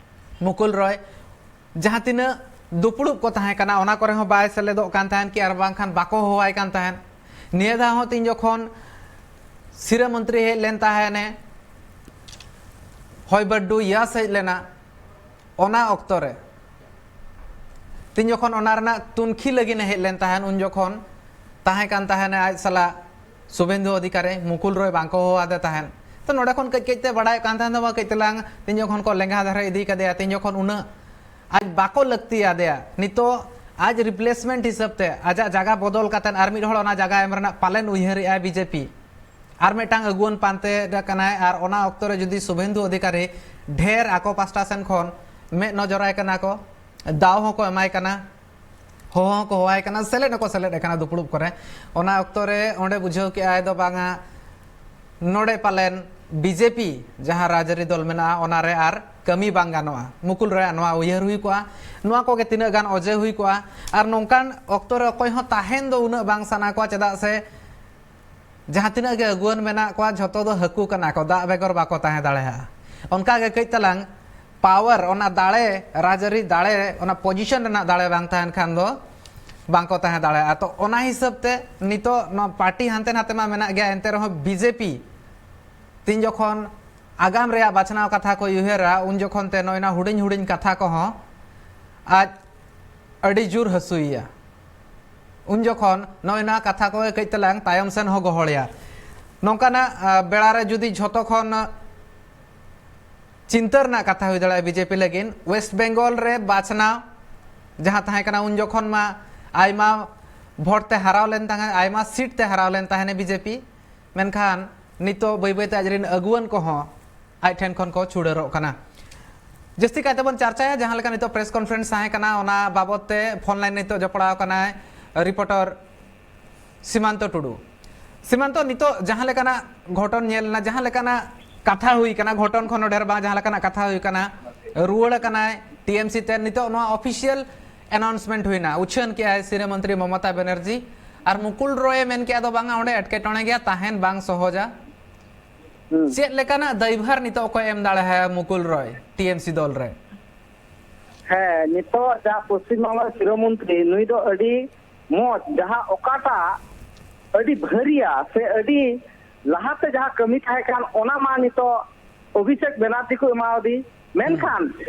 ᱢᱩᱠᱩᱞ ᱨᱚᱭ᱾ ᱡᱟᱦᱟᱸ ᱛᱤᱱᱟᱹᱜ ᱫᱩᱯᱲᱩᱵ ᱠᱚ ᱛᱟᱦᱮᱸ ᱠᱟᱱᱟ, ᱚᱱᱟ ᱠᱚᱨᱮ ᱦᱚᱸ ᱵᱟᱭ ᱥᱮᱞᱮᱫᱚᱜ ᱠᱟᱱ ᱛᱟᱦᱮᱱ ᱠᱤ ᱟᱨ ᱵᱟᱝᱠᱷᱟᱱ ᱵᱟᱠᱚ ᱦᱚᱦᱚᱣᱟᱭ ᱠᱟᱱ ᱛᱟᱦᱮᱱ᱾ ᱱᱤᱭᱟᱹ ᱫᱷᱟᱣ ᱦᱚᱸ ᱛᱤᱧ ᱡᱚᱠᱷᱚᱱ ᱥᱤᱨᱟᱹ ᱢᱚᱱᱛᱨᱤ ᱦᱮᱡ ᱞᱮᱱ ᱛᱟᱦᱮᱱᱮ, ᱦᱚᱭ ᱵᱟᱹᱨᱰᱩ ᱭᱟᱥ ᱦᱮᱡ ᱞᱮᱱᱟ, ᱚᱱᱟ ᱚᱠᱛᱚ ᱨᱮ ᱛᱤᱧ ᱡᱚᱠᱷᱚᱱ ᱚᱱᱟ ᱨᱮᱱᱟᱜ ᱛᱩᱱᱠᱷᱤ ᱞᱟᱹᱜᱤᱫ ᱮ ᱦᱮᱡ ᱞᱮᱱ ᱛᱟᱦᱮᱱ, ᱩᱱ ᱡᱚᱠᱷᱚᱱ ᱛᱟᱦᱮᱸ ᱠᱟᱱ ᱛᱟᱦᱮᱱᱟ ᱟᱡ ᱥᱟᱞᱟᱜ ᱥᱩᱵᱷᱮᱱᱫᱩ ᱚᱫᱷᱤᱠᱟᱨᱤ, ᱢᱩᱠᱩᱞ ᱨᱚᱭ ᱵᱟᱝ ᱠᱚ ᱦᱚᱦᱚ ᱟᱫᱮ ᱛᱟᱦᱮᱱ᱾ ᱛᱚ ᱱᱚᱰᱮ ᱠᱷᱚᱱ ᱠᱟᱹᱡ ᱠᱟᱹᱡ ᱛᱮ ᱵᱟᱲᱟᱭᱚᱜ ᱠᱟᱱ ᱛᱟᱦᱮᱱ ᱛᱟᱵᱚᱱᱟ, ᱠᱟᱹᱡ ᱛᱮᱞᱟᱝ ᱛᱤᱧ ᱡᱚᱠᱷᱚᱱ ᱠᱚ ᱞᱮᱸᱜᱟ ᱫᱷᱟᱨᱮ ᱤᱫᱤ ᱠᱟᱫᱮᱭᱟ, ᱛᱤᱧ ᱡᱚᱠᱷᱚᱱ ᱩᱱᱟᱹᱜ ᱟᱡ ᱵᱟᱠᱚ ᱞᱟᱹᱠᱛᱤ ᱟᱫᱮᱭᱟ᱾ ᱱᱤᱛᱚᱜ ᱟᱡ ᱨᱤᱯᱞᱮᱥᱢᱮᱱᱴ ᱦᱤᱥᱟᱹᱵ ᱛᱮ ᱟᱡᱟᱜ ᱡᱟᱭᱜᱟ ᱵᱚᱫᱚᱞ ᱠᱟᱛᱮ ᱟᱨ ᱢᱤᱫ ᱦᱚᱲ ᱚᱱᱟ ᱡᱟᱭᱜᱟ ᱮᱢ ᱨᱮᱱᱟᱜ ᱯᱟᱞᱮᱱ ᱩᱭᱦᱟᱹᱨᱮᱜᱼᱟᱭ ᱵᱤᱡᱮᱯᱤ᱾ ᱟᱨ ᱢᱤᱫᱴᱟᱝ ᱟᱹᱜᱩᱣᱟᱹᱱ ᱯᱟᱱᱛᱮ ᱠᱟᱱᱟᱭ, ᱟᱨ ᱚᱱᱟ ᱚᱠᱛᱚ ᱨᱮ ᱡᱩᱫᱤ ᱥᱩᱵᱷᱮᱱᱫᱩ ᱚᱫᱷᱤᱠᱟᱨᱤ ᱰᱷᱮᱨ ᱟᱠᱚ ᱯᱟᱥᱴᱟ ᱥᱮᱱ ᱠᱷᱚᱱ ᱢᱮᱫ ᱱᱚᱡᱚᱨᱟᱭ ᱠᱟᱱᱟ ᱠᱚ, ᱫᱟᱣ ᱦᱚᱸᱠᱚ ᱮᱢᱟᱭ ᱠᱟᱱᱟ, ᱦᱚᱦᱚ ᱦᱚᱸᱠᱚ ᱦᱚᱦᱚᱣᱟᱭ ᱠᱟᱱᱟ, ᱥᱮᱞᱮᱫ ᱦᱚᱸᱠᱚ ᱥᱮᱞᱮᱫ ᱟᱠᱟᱱᱟ ᱫᱩᱯᱲᱩᱵ ᱠᱚᱨᱮ᱾ ᱚᱱᱟ ᱚᱠᱛᱚ ᱨᱮ ᱚᱸᱰᱮ ᱵᱩᱡᱷᱟᱹᱣ ᱠᱮᱜᱼᱟᱭ ᱫᱚ ᱵᱟᱝᱟ, ᱱᱚᱰᱮ ᱯᱟᱞᱮᱱ ᱵᱤᱡᱮᱯᱤ ᱡᱟᱦᱟᱸ ᱨᱟᱡᱽᱟᱹᱨᱤ ᱫᱚᱞ ᱢᱮᱱᱟᱜᱼᱟ, ᱚᱱᱟᱨᱮ ᱟᱨ ᱠᱟᱹᱢᱤ ᱵᱟᱝ ᱜᱟᱱᱚᱜᱼᱟ᱾ ᱢᱩᱠᱩᱞ ᱨᱚᱭᱟᱜ ᱱᱚᱣᱟ ᱩᱭᱦᱟᱹᱨ ᱦᱩᱭ ᱠᱚᱜᱼᱟ, ᱱᱚᱣᱟ ᱠᱚᱜᱮ ᱛᱤᱱᱟᱹᱜ ᱜᱟᱱ ᱚᱡᱮ ᱦᱩᱭ ᱠᱚᱜᱼᱟ᱾ ᱟᱨ ᱱᱚᱝᱠᱟᱱ ᱚᱠᱛᱚ ᱨᱮ ᱚᱠᱚᱭ ᱦᱚᱸ ᱛᱟᱦᱮᱱ ᱫᱚ ᱩᱱᱟᱹᱜ ᱵᱟᱝ ᱥᱟᱱᱟ ᱠᱚᱣᱟ, ᱪᱮᱫᱟᱜ ᱥᱮ ᱡᱟᱦᱟᱸ ᱛᱤᱱᱟᱹᱜ ᱜᱮ ᱟᱹᱜᱩᱣᱟᱹᱱ ᱢᱮᱱᱟᱜ ᱠᱚᱣᱟ, ᱡᱷᱚᱛᱚ ᱫᱚ ᱦᱟᱹᱠᱩ ᱠᱟᱱᱟ ᱠᱚ, ᱫᱟᱜ ᱵᱮᱜᱚᱨ ᱵᱟᱠᱚ ᱛᱟᱦᱮᱸ ᱫᱟᱲᱮᱭᱟᱜᱼᱟ᱾ ᱚᱱᱠᱟ ᱜᱮ ᱠᱟᱹᱡ ᱛᱟᱞᱟᱝ ᱯᱟᱣᱟᱨ, ᱚᱱᱟ ᱫᱟᱲᱮ, ᱨᱟᱡᱽᱟᱹᱨᱤ ᱫᱟᱲᱮ, ᱚᱱᱟ ᱯᱚᱡᱤᱥᱚᱱ ᱨᱮᱱᱟᱜ ᱫᱟᱲᱮ ᱵᱟᱝ ᱛᱟᱦᱮᱱ ᱠᱷᱟᱱ ᱫᱚ ᱵᱟᱝ ᱠᱚ ᱛᱟᱦᱮᱸ ᱫᱟᱲᱮᱭᱟᱜᱼᱟ᱾ ᱛᱚ ᱚᱱᱟ ᱦᱤᱥᱟᱹᱵ ᱛᱮ ᱱᱤᱛᱚᱜ ᱱᱚᱣᱟ ᱯᱟᱨᱴᱤ ᱦᱟᱱᱛᱮ ᱱᱟᱛᱮ ᱢᱟ ᱢᱮᱱᱟᱜ ᱜᱮᱭᱟ, ᱮᱱᱛᱮ ᱨᱮᱦᱚᱸ ᱵᱤᱡᱮᱯᱤ ᱛᱤᱱ ᱡᱚᱠᱷᱚᱱ ᱟᱜᱟᱢ ᱨᱮᱭᱟᱜ ᱵᱟᱪᱷᱱᱟᱣ ᱠᱟᱛᱷᱟ ᱠᱚᱭ ᱩᱭᱦᱟᱹᱨᱟ, ᱩᱱ ᱡᱚᱠᱷᱚᱱ ᱛᱮ ᱱᱚᱜᱼᱚᱭ ᱱᱟ ᱦᱩᱰᱤᱧ ᱦᱩᱰᱤᱧ ᱠᱟᱛᱷᱟ ᱠᱚᱦᱚᱸ ᱟᱡ ᱟᱹᱰᱤ ᱡᱳᱨ ᱦᱟᱹᱥᱩᱭᱮᱭᱟ᱾ ᱩᱱ ᱡᱚᱠᱷᱚᱱ ᱱᱚᱜᱼᱚᱭ ᱱᱟ ᱠᱟᱛᱷᱟ ᱠᱚ ᱠᱟᱹᱡ ᱛᱮᱞᱟᱝ ᱛᱟᱭᱚᱢ ᱥᱮᱱ ᱦᱚᱸ ᱜᱚᱦᱚᱲᱮᱭᱟ᱾ ᱱᱚᱝᱠᱟᱱᱟᱜ, ᱟ, ᱵᱮᱲᱟ ᱨᱮ ᱡᱩᱫᱤ ᱡᱷᱚᱛᱚ ᱠᱷᱚᱱ ᱪᱤᱱᱛᱟᱹ ᱨᱮᱱᱟᱜ ᱠᱟᱛᱷᱟ ᱦᱩᱭ ᱫᱟᱲᱮᱭᱟᱜᱼᱟ ᱵᱤᱡᱮᱯᱤ ᱞᱟᱹᱜᱤᱫ᱾ ᱳᱭᱮᱥᱴ ᱵᱮᱝᱜᱚᱞ ᱨᱮ ᱵᱟᱪᱷᱱᱟᱣ ᱡᱟᱦᱟᱸ ᱛᱟᱦᱮᱸ ᱠᱟᱱᱟ, ᱩᱱ ᱡᱚᱠᱷᱚᱱ ᱢᱟ ᱟᱭᱢᱟ ᱵᱷᱳᱴ ᱛᱮ ᱦᱟᱨᱟᱣ ᱞᱮᱱ ᱛᱟᱦᱮᱸ, ᱟᱭᱢᱟ ᱥᱤᱴ ᱛᱮ ᱦᱟᱨᱟᱣ ᱞᱮᱱ ᱛᱟᱦᱮᱱᱟ ᱵᱤᱡᱮᱯᱤ, ᱢᱮᱱᱠᱷᱟᱱ ᱱᱤᱛᱚᱜ ᱵᱟᱹᱭ ᱵᱟᱹᱭᱛᱮ ᱟᱡᱨᱮᱱ ᱟᱹᱜᱩᱣᱟᱹᱱ ᱠᱚᱦᱚᱸ ᱟᱡ ᱴᱷᱮᱱ ᱠᱷᱚᱱ ᱠᱚ ᱪᱷᱩᱰᱟᱹᱨᱚᱜ ᱠᱟᱱᱟ᱾ ᱡᱟᱹᱥᱛᱤ ᱠᱟᱭᱛᱮ ᱵᱚᱱ ᱪᱟᱨᱪᱟᱭᱟ ᱡᱟᱦᱟᱸ ᱞᱮᱠᱟ ᱱᱤᱛᱚᱜ ᱯᱨᱮᱥ ᱠᱚᱱᱯᱷᱟᱨᱮᱱᱥ ᱛᱟᱦᱮᱸ ᱠᱟᱱᱟ, ᱚᱱᱟ ᱵᱟᱵᱚᱛ ᱛᱮ ᱯᱷᱳᱱ ᱞᱟᱭᱤᱱ ᱱᱤᱛᱚᱜ ᱡᱚᱯᱲᱟᱣ ᱠᱟᱱᱟᱭ ᱨᱤᱯᱳᱨᱴᱟᱨ ᱥᱤᱢᱟᱱᱛᱚ ᱴᱩᱰᱩ᱾ ᱥᱤᱢᱟᱱᱛᱚ, ᱱᱤᱛᱚᱜ ᱡᱟᱦᱟᱸ ᱞᱮᱠᱟᱱᱟᱜ ᱜᱷᱚᱴᱚᱱ ᱧᱮᱞ ᱮᱱᱟ, ᱡᱟᱦᱟᱸ ᱞᱮᱠᱟᱱᱟᱜ ᱠᱟᱛᱷᱟ ᱦᱩᱭ ᱠᱟᱱᱟ, ᱜᱷᱚᱴᱚᱱ ᱠᱷᱚᱱ ᱦᱚᱸ ᱰᱷᱮᱨ ᱵᱟᱝ, ᱡᱟᱦᱟᱸ ᱞᱮᱠᱟᱱᱟᱜ ᱠᱟᱛᱷᱟ ᱦᱩᱭ ᱠᱟᱱᱟ, ᱨᱩᱣᱟᱹᱲ ᱟᱠᱟᱱᱟᱭ ᱴᱤ ᱮᱢ ᱥᱤ ᱛᱮ᱾ ᱱᱤᱛᱚᱜ ᱱᱚᱣᱟ ᱚᱯᱷᱤᱥᱤᱭᱟᱞ ᱟᱱᱟᱣᱩᱱᱥᱢᱮᱱᱴ ᱦᱩᱭᱱᱟ, ᱩᱪᱷᱟᱹᱱ ᱠᱮᱜᱼᱟᱭ ᱥᱤᱨᱟᱹ ᱢᱚᱱᱛᱨᱤ ᱢᱚᱢᱚᱛᱟ ᱵᱮᱱᱟᱨᱡᱤ᱾ ᱟᱨ ᱢᱩᱠᱩᱞ ᱨᱚᱭᱮ ᱢᱮᱱ ᱠᱮᱜᱼᱟ ᱫᱚ ᱵᱟᱝᱟ, ᱚᱸᱰᱮ ᱮᱴᱠᱮᱴᱚᱬᱮ ᱜᱮᱭᱟ, ᱛᱟᱦᱮᱱ ᱵᱟᱝ ᱥᱚᱦᱚᱡᱟ᱾ ᱦᱩᱸ᱾ ᱪᱮᱫ ᱞᱮᱠᱟᱱᱟᱜ ᱫᱟᱭᱵᱷᱟᱨ ᱱᱤᱛᱚᱜ ᱚᱠᱚᱭ ᱮᱢ ᱫᱟᱲᱮᱭᱟᱭᱟ ᱢᱩᱠᱩᱞ ᱨᱚᱭ ᱴᱤ ᱮᱢ ᱥᱤ ᱫᱚᱞ ᱨᱮ? ᱦᱮᱸ, ᱱᱤᱛᱚᱜ ᱡᱟᱦᱟᱸ ᱯᱚᱥᱪᱤᱢ ᱵᱟᱝᱞᱟ ᱥᱤᱨᱟᱹ ᱢᱚᱱᱛᱨᱤ, ᱱᱩᱭ ᱫᱚ ᱟᱹᱰᱤ ᱢᱚᱡᱽ, ᱡᱟᱦᱟᱸ ᱚᱠᱟᱴᱟᱜ ᱟᱹᱰᱤ ᱵᱷᱟᱹᱨᱤᱭᱟ ᱥᱮ ᱟᱹᱰᱤ ᱞᱟᱦᱟᱛᱮ ᱡᱟᱦᱟᱸ ᱠᱟᱹᱢᱤ ᱛᱟᱦᱮᱸ ᱠᱟᱱ, ᱚᱱᱟ ᱢᱟ ᱱᱤᱛᱚᱜ ᱚᱵᱷᱤᱥᱮᱠ ᱵᱮᱱᱟᱨᱡᱤ ᱠᱚ ᱮᱢᱟᱣᱟᱫᱮ᱾ ᱢᱮᱱᱠᱷᱟᱱ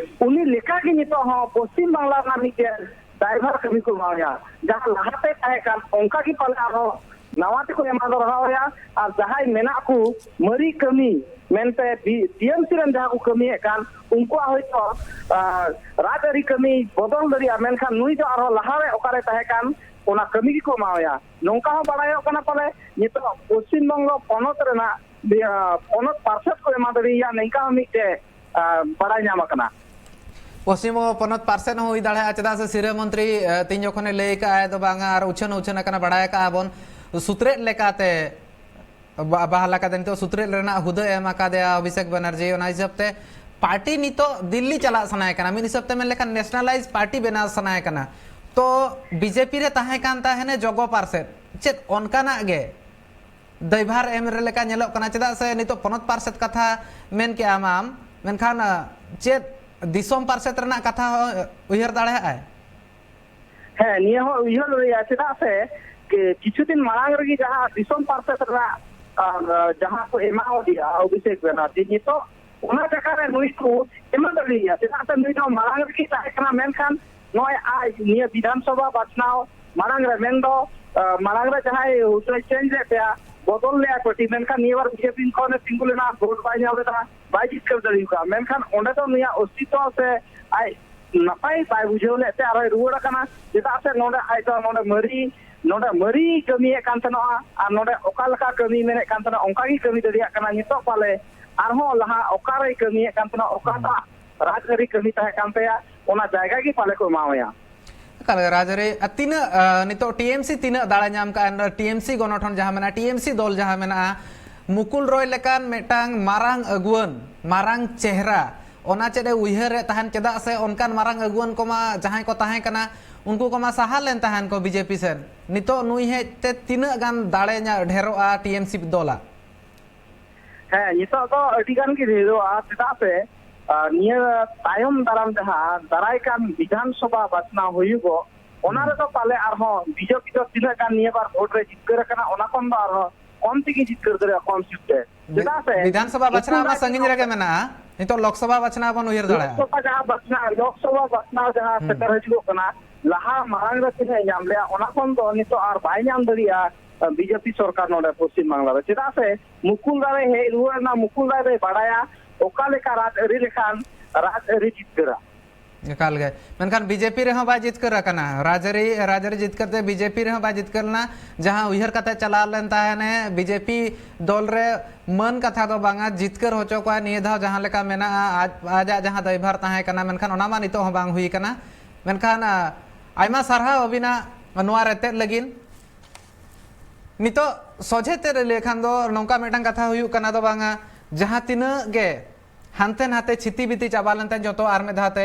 ᱩᱱᱤ ᱞᱮᱠᱟᱜᱮ ᱱᱤᱛᱚᱜ ᱦᱚᱸ ᱯᱚᱥᱪᱤᱢ ᱵᱟᱝᱞᱟ ᱨᱮᱱᱟᱜ ᱢᱤᱫᱴᱮᱱ ᱫᱟᱭᱵᱷᱟᱨ ᱠᱟᱹᱢᱤ ᱠᱚ ᱮᱢᱟᱣᱟᱭᱟ᱾ ᱡᱟᱦᱟᱸ ᱞᱟᱦᱟᱛᱮ ᱛᱟᱦᱮᱸ ᱠᱟᱱ, ᱚᱱᱠᱟ ᱜᱮ ᱯᱟᱞᱮ ᱟᱨᱦᱚᱸ ᱱᱟᱣᱟ ᱛᱮᱠᱚ ᱮᱢᱟ ᱫᱚᱦᱲᱟᱣᱟᱭᱟ᱾ ᱟᱨ ᱡᱟᱦᱟᱸᱭ ᱢᱮᱱᱟᱜ ᱠᱚ ᱢᱟᱹᱨᱤ ᱠᱟᱹᱢᱤ ᱢᱮᱱᱛᱮ ᱵᱤ-, ᱴᱤ ᱮᱢ ᱥᱤ ᱨᱮᱱ ᱡᱟᱦᱟᱸ ᱠᱚ ᱠᱟᱹᱢᱤᱭᱮᱫ ᱠᱟᱱ, ᱩᱱᱠᱩᱣᱟᱜ ᱦᱚᱭᱛᱚ, ᱟᱨ, ᱨᱟᱡᱽ ᱟᱹᱨᱤ ᱠᱟᱹᱢᱤ ᱵᱚᱫᱚᱞ ᱫᱟᱲᱮᱭᱟᱜᱼᱟ, ᱢᱮᱱᱠᱷᱟᱱ ᱱᱩᱭ ᱫᱚ ᱟᱨᱦᱚᱸ ᱞᱟᱦᱟᱨᱮ ᱚᱠᱟᱨᱮ ᱛᱟᱦᱮᱸ ᱠᱟᱱ, ᱚᱱᱟ ᱠᱟᱹᱢᱤ ᱜᱮᱠᱚ ᱮᱢᱟᱣᱟᱭᱟ᱾ ᱱᱚᱝᱠᱟ ᱦᱚᱸ ᱵᱟᱲᱟᱭᱚᱜ ᱠᱟᱱᱟ ᱯᱟᱞᱮ ᱱᱤᱛᱚᱜ ᱯᱚᱥᱪᱤᱢ ᱵᱚᱝᱜᱚ ᱯᱚᱱᱚᱛ ᱨᱮᱱᱟᱜ, ᱤᱭᱟᱹ, ᱯᱚᱱᱚᱛ ᱯᱟᱨᱥᱮᱛ ᱠᱚ ᱮᱢᱟ ᱫᱟᱲᱮᱭᱟᱭᱟ, ᱱᱤᱝᱠᱟ ᱦᱚᱸ ᱢᱤᱫᱴᱮᱡ, ᱟᱨ, ᱵᱟᱲᱟᱭ ᱧᱟᱢ ᱟᱠᱟᱱᱟ᱾ ᱯᱚᱥᱪᱤᱢ ᱵᱚᱝᱜᱚ ᱯᱚᱱᱚᱛ ᱯᱟᱨᱥᱮᱛ ᱦᱚᱸ ᱦᱩᱭ ᱫᱟᱲᱮᱭᱟᱜᱼᱟ, ᱪᱮᱫᱟᱜ ᱥᱮ ᱥᱤᱨᱟᱹ ᱢᱚᱱᱛᱨᱤ, ᱮ, ᱛᱤᱱ ᱡᱚᱠᱷᱚᱱᱮ ᱞᱟᱹᱭ ᱠᱟᱜᱼᱟᱭ ᱫᱚ ᱵᱟᱝᱟ, ᱟᱨ ᱩᱪᱷᱟᱹᱱ ᱩᱪᱷᱟᱹᱱ ᱟᱠᱟᱱᱟ, ᱵᱟᱲᱟᱭ ᱠᱟᱜᱼᱟ ᱵᱚᱱ, ᱥᱩᱛᱨᱮᱫ ᱞᱮᱠᱟᱛᱮ ᱵᱟ-, ᱵᱟᱦᱟᱞ ᱟᱠᱟᱫᱮ, ᱱᱤᱛᱚᱜ ᱥᱩᱛᱨᱮᱫ ᱨᱮᱱᱟᱜ ᱦᱩᱫᱟᱹ ᱮᱢ ᱟᱠᱟᱫᱮᱭᱟ ᱚᱵᱷᱤᱥᱮᱠ ᱵᱟᱱᱟᱨᱡᱤ᱾ ᱚᱱᱟ ᱦᱤᱥᱟᱹᱵ ᱛᱮ ᱯᱟᱨᱴᱤ ᱱᱤᱛᱚᱜ ᱫᱤᱞᱞᱤ ᱪᱟᱞᱟᱜ ᱥᱟᱱᱟᱭᱮ ᱠᱟᱱᱟ, ᱢᱤᱫ ᱦᱤᱥᱟᱹᱵ ᱛᱮ ᱢᱮᱱ ᱞᱮᱠᱷᱟᱱ ᱱᱮᱥᱱᱟᱞᱟᱭᱤᱡᱽ ᱯᱟᱨᱴᱤ ᱵᱮᱱᱟᱣ ᱥᱟᱱᱟᱭᱮ ᱠᱟᱱᱟ᱾ ᱛᱚ ᱵᱤᱡᱮᱯᱤ ᱨᱮ ᱛᱟᱦᱮᱸ ᱠᱟᱱ ᱛᱟᱦᱮᱱᱮ ᱡᱚᱜᱚ ᱯᱟᱨᱥᱮᱛ, ᱪᱮᱫ ᱚᱱᱠᱟᱱᱟᱜ ᱜᱮ ᱫᱟᱭᱵᱷᱟᱨ ᱮᱢ ᱨᱮ ᱞᱮᱠᱟ ᱧᱮᱞᱚᱜ ᱠᱟᱱᱟ? ᱪᱮᱫᱟᱜ ᱥᱮ ᱱᱤᱛᱚᱜ ᱯᱚᱱᱚᱛ ᱯᱟᱨᱥᱮᱛ ᱠᱟᱛᱷᱟ ᱢᱮᱱ ᱠᱮᱜᱼᱟᱢ ᱟᱢ, ᱢᱮᱱᱠᱷᱟᱱ, ᱟ, ᱪᱮᱫ ᱫᱤᱥᱚᱢ ᱯᱟᱨᱥᱮᱛ ᱨᱮᱱᱟᱜ ᱠᱟᱛᱷᱟ ᱦᱚᱸ ᱩᱭᱦᱟᱹᱨ ᱫᱟᱲᱮᱭᱟᱜᱼᱟᱭ? ᱦᱮᱸ, ᱱᱤᱭᱟᱹ ᱦᱚᱸ ᱩᱭᱦᱟᱹᱨ ᱫᱟᱲᱮᱭᱟᱜᱼᱟ, ᱪᱮᱫᱟᱜ ᱥᱮ ᱠᱤ-, ᱠᱤᱪᱷᱩ ᱫᱤᱱ ᱢᱟᱲᱟᱝ ᱨᱮᱜᱮ ᱡᱟᱦᱟᱸ ᱫᱤᱥᱚᱢ ᱯᱟᱨᱥᱮᱛ ᱨᱮᱱᱟᱜ, ᱟᱨ, ᱡᱟᱦᱟᱸ ᱠᱚ ᱮᱢᱟᱣᱟᱫᱮᱭᱟ ᱚᱵᱷᱤᱥᱮᱠ ᱵᱮᱱᱟᱨᱡᱤ, ᱱᱤᱛᱚᱜ ᱚᱱᱟ ᱡᱟᱭᱜᱟ ᱨᱮ ᱱᱩᱭ ᱠᱚ ᱮᱢᱟ ᱫᱟᱲᱮᱭᱟᱭᱟ, ᱪᱮᱫᱟᱜ ᱥᱮ ᱱᱩᱭ ᱫᱚ ᱢᱟᱲᱟᱝ ᱨᱮᱜᱮ ᱛᱟᱦᱮᱸ ᱠᱟᱱᱟ᱾ ᱢᱮᱱᱠᱷᱟᱱ ᱱᱚᱜᱼᱚᱭ ᱟᱡ ᱱᱤᱭᱟᱹ ᱵᱤᱫᱷᱟᱱ ᱥᱚᱵᱷᱟ ᱵᱟᱪᱷᱱᱟᱣ ᱢᱟᱲᱟᱝ ᱨᱮ, ᱢᱮᱱᱫᱚ, ᱟ, ᱢᱟᱲᱟᱝ ᱨᱮ ᱡᱟᱦᱟᱸᱭ ᱦᱩᱫᱟᱹᱭ ᱪᱮᱧᱡᱽ ᱞᱮᱫ ᱛᱟᱭᱟ, ᱵᱚᱫᱚᱞ ᱞᱮᱫᱼᱟ ᱯᱟᱨᱴᱤ, ᱢᱮᱱᱠᱷᱟᱱ ᱱᱤᱭᱟᱹ ᱵᱟᱨ ᱵᱤᱡᱮᱯᱤ ᱠᱷᱚᱱᱮ ᱛᱤᱸᱜᱩ ᱞᱮᱱᱟ, ᱵᱷᱳᱴ ᱵᱟᱭ ᱧᱟᱢ ᱞᱮᱫᱟ, ᱵᱟᱭ ᱡᱤᱛᱠᱟᱹᱨ ᱫᱟᱲᱮ ᱟᱠᱟᱫᱼᱟ᱾ ᱢᱮᱱᱠᱷᱟᱱ ᱚᱸᱰᱮ ᱫᱚ ᱱᱩᱭᱟᱜ ᱚᱥᱛᱤᱛᱣᱚ ᱥᱮ ᱟᱡ ᱱᱟᱯᱟᱭ ᱵᱟᱭ ᱵᱩᱡᱷᱟᱹᱣ ᱞᱮᱫ ᱛᱮ ᱟᱨᱦᱚᱸᱭ ᱨᱩᱣᱟᱹᱲ ᱟᱠᱟᱱᱟ᱾ ᱪᱮᱫᱟᱜ ᱥᱮ ᱱᱚᱰᱮ ᱟᱡ ᱫᱚ ᱱᱚᱰᱮ ᱢᱟᱹᱨᱤ, ᱱᱚᱰᱮ ᱢᱟᱹᱨᱤ ᱠᱟᱹᱢᱤᱭᱮᱫ ᱠᱟᱱ ᱛᱟᱦᱮᱱᱚᱜᱼᱟ, ᱟᱨ ᱱᱚᱰᱮ ᱚᱠᱟ ᱞᱮᱠᱟ ᱠᱟᱹᱢᱤ ᱢᱮᱱᱮᱫ ᱠᱟᱱ ᱛᱟᱦᱮᱱᱟ, ᱚᱱᱠᱟ ᱜᱮ ᱠᱟᱹᱢᱤ ᱫᱟᱲᱮᱭᱟᱜ ᱠᱟᱱᱟ᱾ ᱱᱤᱛᱚᱜ ᱯᱟᱞᱮ ᱟᱨᱦᱚᱸ ᱞᱟᱦᱟ ᱚᱠᱟᱨᱮᱭ ᱠᱟᱹᱢᱤᱭᱮᱫ ᱠᱟᱱ ᱛᱟᱦᱮᱱᱟ, ᱚᱠᱟᱴᱟᱜ ᱨᱟᱡᱽᱟᱹᱨᱤ ᱠᱟᱹᱢᱤ ᱛᱟᱦᱮᱸ ᱠᱟᱱ ᱛᱟᱭᱟ, ᱚᱱᱟ ᱡᱟᱭᱜᱟ ᱜᱮ ᱯᱟᱞᱮ ᱠᱚ ᱮᱢᱟᱣᱟᱭᱟ᱾ ᱮᱠᱟᱞ ᱜᱮ ᱨᱟᱡᱽᱟᱹᱨᱤ, ᱟᱨ ᱛᱤᱱᱟᱹᱜ, ᱟᱸ, ᱱᱤᱛᱚᱜ ᱴᱤ ᱮᱢ ᱥᱤ ᱛᱤᱱᱟᱹᱜ ᱫᱟᱲᱮ ᱧᱟᱢ ᱠᱟᱜᱼᱟ, ᱴᱤ ᱮᱢ ᱥᱤ ᱜᱚᱱᱚᱴᱷᱚᱱ ᱡᱟᱦᱟᱸ ᱢᱮᱱᱟᱜᱼᱟ, ᱴᱤ ᱮᱢ ᱥᱤ ᱫᱚᱞ ᱡᱟᱦᱟᱸ ᱢᱮᱱᱟᱜᱼᱟ, ᱢᱩᱠᱩᱞ ᱨᱚᱭ ᱞᱮᱠᱟᱱ ᱢᱤᱫᱴᱟᱝ ᱢᱟᱨᱟᱝ ᱟᱹᱜᱩᱣᱟᱹᱱ, ᱢᱟᱨᱟᱝ ᱪᱮᱦᱨᱟ, ᱚᱱᱟ ᱪᱮᱫ ᱮ ᱩᱭᱦᱟᱹᱨᱮᱫ ᱛᱟᱦᱮᱱ? ᱪᱮᱫᱟᱜ ᱥᱮ ᱚᱱᱠᱟᱱ ᱢᱟᱨᱟᱝ ᱟᱹᱜᱩᱣᱟᱹᱱ ᱠᱚᱢᱟ ᱡᱟᱦᱟᱸᱭ ᱠᱚ ᱛᱟᱦᱮᱸ ᱠᱟᱱᱟ, ᱩᱱᱠᱩ ᱠᱚᱢᱟ ᱥᱟᱦᱟ ᱞᱮᱱ ᱛᱟᱦᱮᱱ ᱠᱚ ᱵᱤ ᱡᱮ ᱯᱤ ᱥᱮᱱ᱾ ᱱᱤᱛᱚᱜ ᱱᱩᱭ ᱦᱮᱡ ᱛᱮ ᱛᱤᱱᱟᱹᱜ ᱜᱟᱱ ᱫᱟᱲᱮ ᱧᱟ-, ᱰᱷᱮᱨᱚᱜᱼᱟ ᱴᱤ ᱮᱢ ᱥᱤ ᱫᱚᱞᱟᱜ? ᱦᱮᱸ, ᱱᱤᱛᱚᱜ ᱫᱚ ᱟᱹᱰᱤ ᱜᱟᱱ ᱜᱮ ᱰᱷᱮᱨᱚᱜᱼᱟ᱾ ᱪᱮᱫᱟᱜ ᱥᱮ, ᱟᱨ ᱱᱤᱭᱟᱹ ᱛᱟᱭᱚᱢ ᱫᱟᱨᱟᱢ ᱡᱟᱦᱟᱸ ᱫᱟᱨᱟᱭ ᱠᱟᱱ ᱵᱤᱫᱷᱟᱱ ᱥᱚᱵᱷᱟ ᱵᱟᱪᱷᱱᱟᱣ ᱦᱩᱭᱩᱜᱚᱜ, ᱚᱱᱟ ᱦᱩᱸ᱾ ᱨᱮᱫᱚ ᱯᱟᱞᱮ ᱟᱨᱦᱚᱸ ᱵᱤ ᱡᱮ ᱯᱤ ᱫᱚ ᱛᱤᱱᱟᱹᱜ ᱜᱟᱱ ᱱᱤᱭᱟᱹ ᱵᱟᱨ ᱵᱷᱳᱴ ᱨᱮ ᱡᱤᱛᱠᱟᱹᱨ ᱟᱠᱟᱱᱟ, ᱚᱱᱟ ᱠᱷᱚᱱ ᱫᱚ ᱟᱨᱦᱚᱸ ᱠᱚᱢ ᱛᱮᱜᱮ ᱡᱤᱛᱠᱟᱹᱨ ᱫᱟᱲᱮᱭᱟᱜᱼᱟ, ᱠᱚᱢ ᱥᱤᱴ ᱛᱮ᱾ ᱵᱤ-, ᱪᱮᱫᱟᱜ ᱥᱮ ᱵᱤᱫᱷᱟᱱ ᱥᱚᱵᱷᱟ ᱵᱟᱪᱷᱱᱟᱣ ᱢᱟ ᱩᱱᱠᱩ ᱥᱟᱺᱜᱤᱧ ᱨᱮᱜᱮ ᱢᱮᱱᱟᱜᱼᱟ, ᱱᱤᱛᱚᱜ ᱞᱳᱠᱥᱚᱵᱷᱟ ᱵᱟᱪᱷᱱᱟᱣ ᱵᱚᱱ ᱩᱭᱦᱟᱹᱨ ᱫᱟᱲᱮᱭᱟᱜᱼᱟ᱾ ᱞᱳᱠᱥᱚᱵᱷᱟ ᱡᱟᱦᱟᱸ ᱵᱟᱪᱷᱱᱟᱣ, ᱞᱳᱠᱥᱚᱵᱷᱟ ᱵᱟᱪᱷᱱᱟᱣ ᱡᱟᱦᱟᱸ ᱦᱩᱸ᱾ ᱥᱮᱴᱮᱨ ᱦᱤᱡᱩᱜᱚᱜ ᱠᱟᱱᱟ, ᱞᱟᱦᱟ ᱢᱟᱲᱟᱝ ᱨᱮ ᱛᱤᱱᱟᱹᱜ ᱮ ᱧᱟᱢ ᱞᱮᱜᱼᱟ, ᱚᱱᱟ ᱠᱷᱚᱱ ᱫᱚ ᱱᱤᱛᱚᱜ ᱟᱨ ᱵᱟᱭ ᱧᱟᱢ ᱫᱟᱲᱮᱭᱟᱜᱼᱟ ᱵᱤ ᱡᱮ ᱯᱤ ᱥᱚᱨᱠᱟᱨ ᱱᱚᱰᱮ ᱯᱚᱥᱪᱤᱢ ᱵᱟᱝᱞᱟ ᱨᱮ᱾ ᱪᱮᱫᱟᱜ ᱥᱮ ᱢᱩᱠᱩᱞ ᱫᱟᱭ ᱦᱮᱡ ᱨᱩᱣᱟᱹᱲ ᱮᱱᱟ, ᱢᱩᱠᱩᱞ ᱫᱟᱭ ᱫᱚᱭ ᱵᱟᱲᱟᱭᱟ ᱚᱠᱟ ᱞᱮᱠᱟ ᱨᱟᱡᱽ ᱟᱹᱨᱤ ᱞᱮᱠᱷᱟᱱ ᱨᱟᱡᱽ ᱟᱹᱨᱤ ᱡᱤᱛᱠᱟᱹᱨᱟ᱾ ᱮᱠᱟᱞ ᱜᱮ᱾ ᱢᱮᱱᱠᱷᱟᱱ ᱵᱤ ᱡᱮ ᱯᱤ ᱨᱮᱦᱚᱸ ᱵᱟᱭ ᱡᱤᱛᱠᱟᱹᱨ ᱟᱠᱟᱱᱟ᱾ ᱨᱟᱡᱽᱟᱹᱨᱤ, ᱨᱟᱡᱽᱟᱹᱨᱤ ᱡᱤᱛᱠᱟᱹᱨ ᱛᱮ ᱵᱤ ᱡᱮ ᱯᱤ ᱨᱮᱦᱚᱸ ᱵᱟᱭ ᱡᱤᱛᱠᱟᱹᱨ ᱞᱮᱱᱟ᱾ ᱡᱟᱦᱟᱸ ᱩᱭᱦᱟᱹᱨ ᱠᱟᱛᱮ ᱪᱟᱞᱟᱣ ᱞᱮᱱ ᱛᱟᱦᱮᱱᱮ ᱵᱤ ᱡᱮ ᱯᱤ ᱫᱚᱞ ᱨᱮ, ᱢᱟᱹᱱ ᱠᱟᱛᱷᱟ ᱫᱚ ᱵᱟᱝᱟ, ᱡᱤᱛᱠᱟᱹᱨ ᱦᱚᱪᱚ ᱠᱚᱣᱟ ᱱᱤᱭᱟᱹ ᱫᱷᱟᱣ ᱡᱟᱦᱟᱸ ᱞᱮᱠᱟ ᱢᱮᱱᱟᱜᱼᱟ, ᱟᱡ, ᱟᱡᱟᱜ ᱡᱟᱦᱟᱸ ᱫᱟᱭᱵᱷᱟᱨ ᱛᱟᱦᱮᱸ ᱠᱟᱱᱟ, ᱢᱮᱱᱠᱷᱟᱱ ᱚᱱᱟ ᱢᱟ ᱱᱤᱛᱚᱜ ᱦᱚᱸ ᱵᱟᱝ ᱦᱩᱭ ᱠᱟᱱᱟ᱾ ᱢᱮᱱᱠᱷᱟᱱ, ᱟ, ᱟᱭᱢᱟ ᱥᱟᱨᱦᱟᱣ ᱟᱹᱵᱤᱱᱟᱜ ᱱᱚᱣᱟ ᱨᱮᱛᱮᱫ ᱞᱟᱹᱜᱤᱫ᱾ ᱱᱤᱛᱚᱜ ᱥᱚᱡᱷᱮ ᱛᱮ ᱞᱟᱹᱭ ᱞᱮᱠᱷᱟᱱ ᱫᱚ ᱱᱚᱝᱠᱟ ᱢᱤᱫᱴᱟᱝ ᱠᱟᱛᱷᱟ ᱦᱩᱭᱩᱜ ᱠᱟᱱᱟ ᱫᱚ ᱵᱟᱝᱟ, ᱡᱟᱦᱟᱸ ᱛᱤᱱᱟᱹᱜ ᱜᱮ ᱦᱟᱱᱛᱮ ᱱᱟᱛᱮ ᱪᱷᱤᱛᱤ ᱵᱤᱛᱤ ᱪᱟᱵᱟ ᱞᱮᱱᱛᱮ ᱡᱚᱛᱚ ᱟᱨ ᱢᱤᱫ ᱫᱷᱟᱣ ᱛᱮ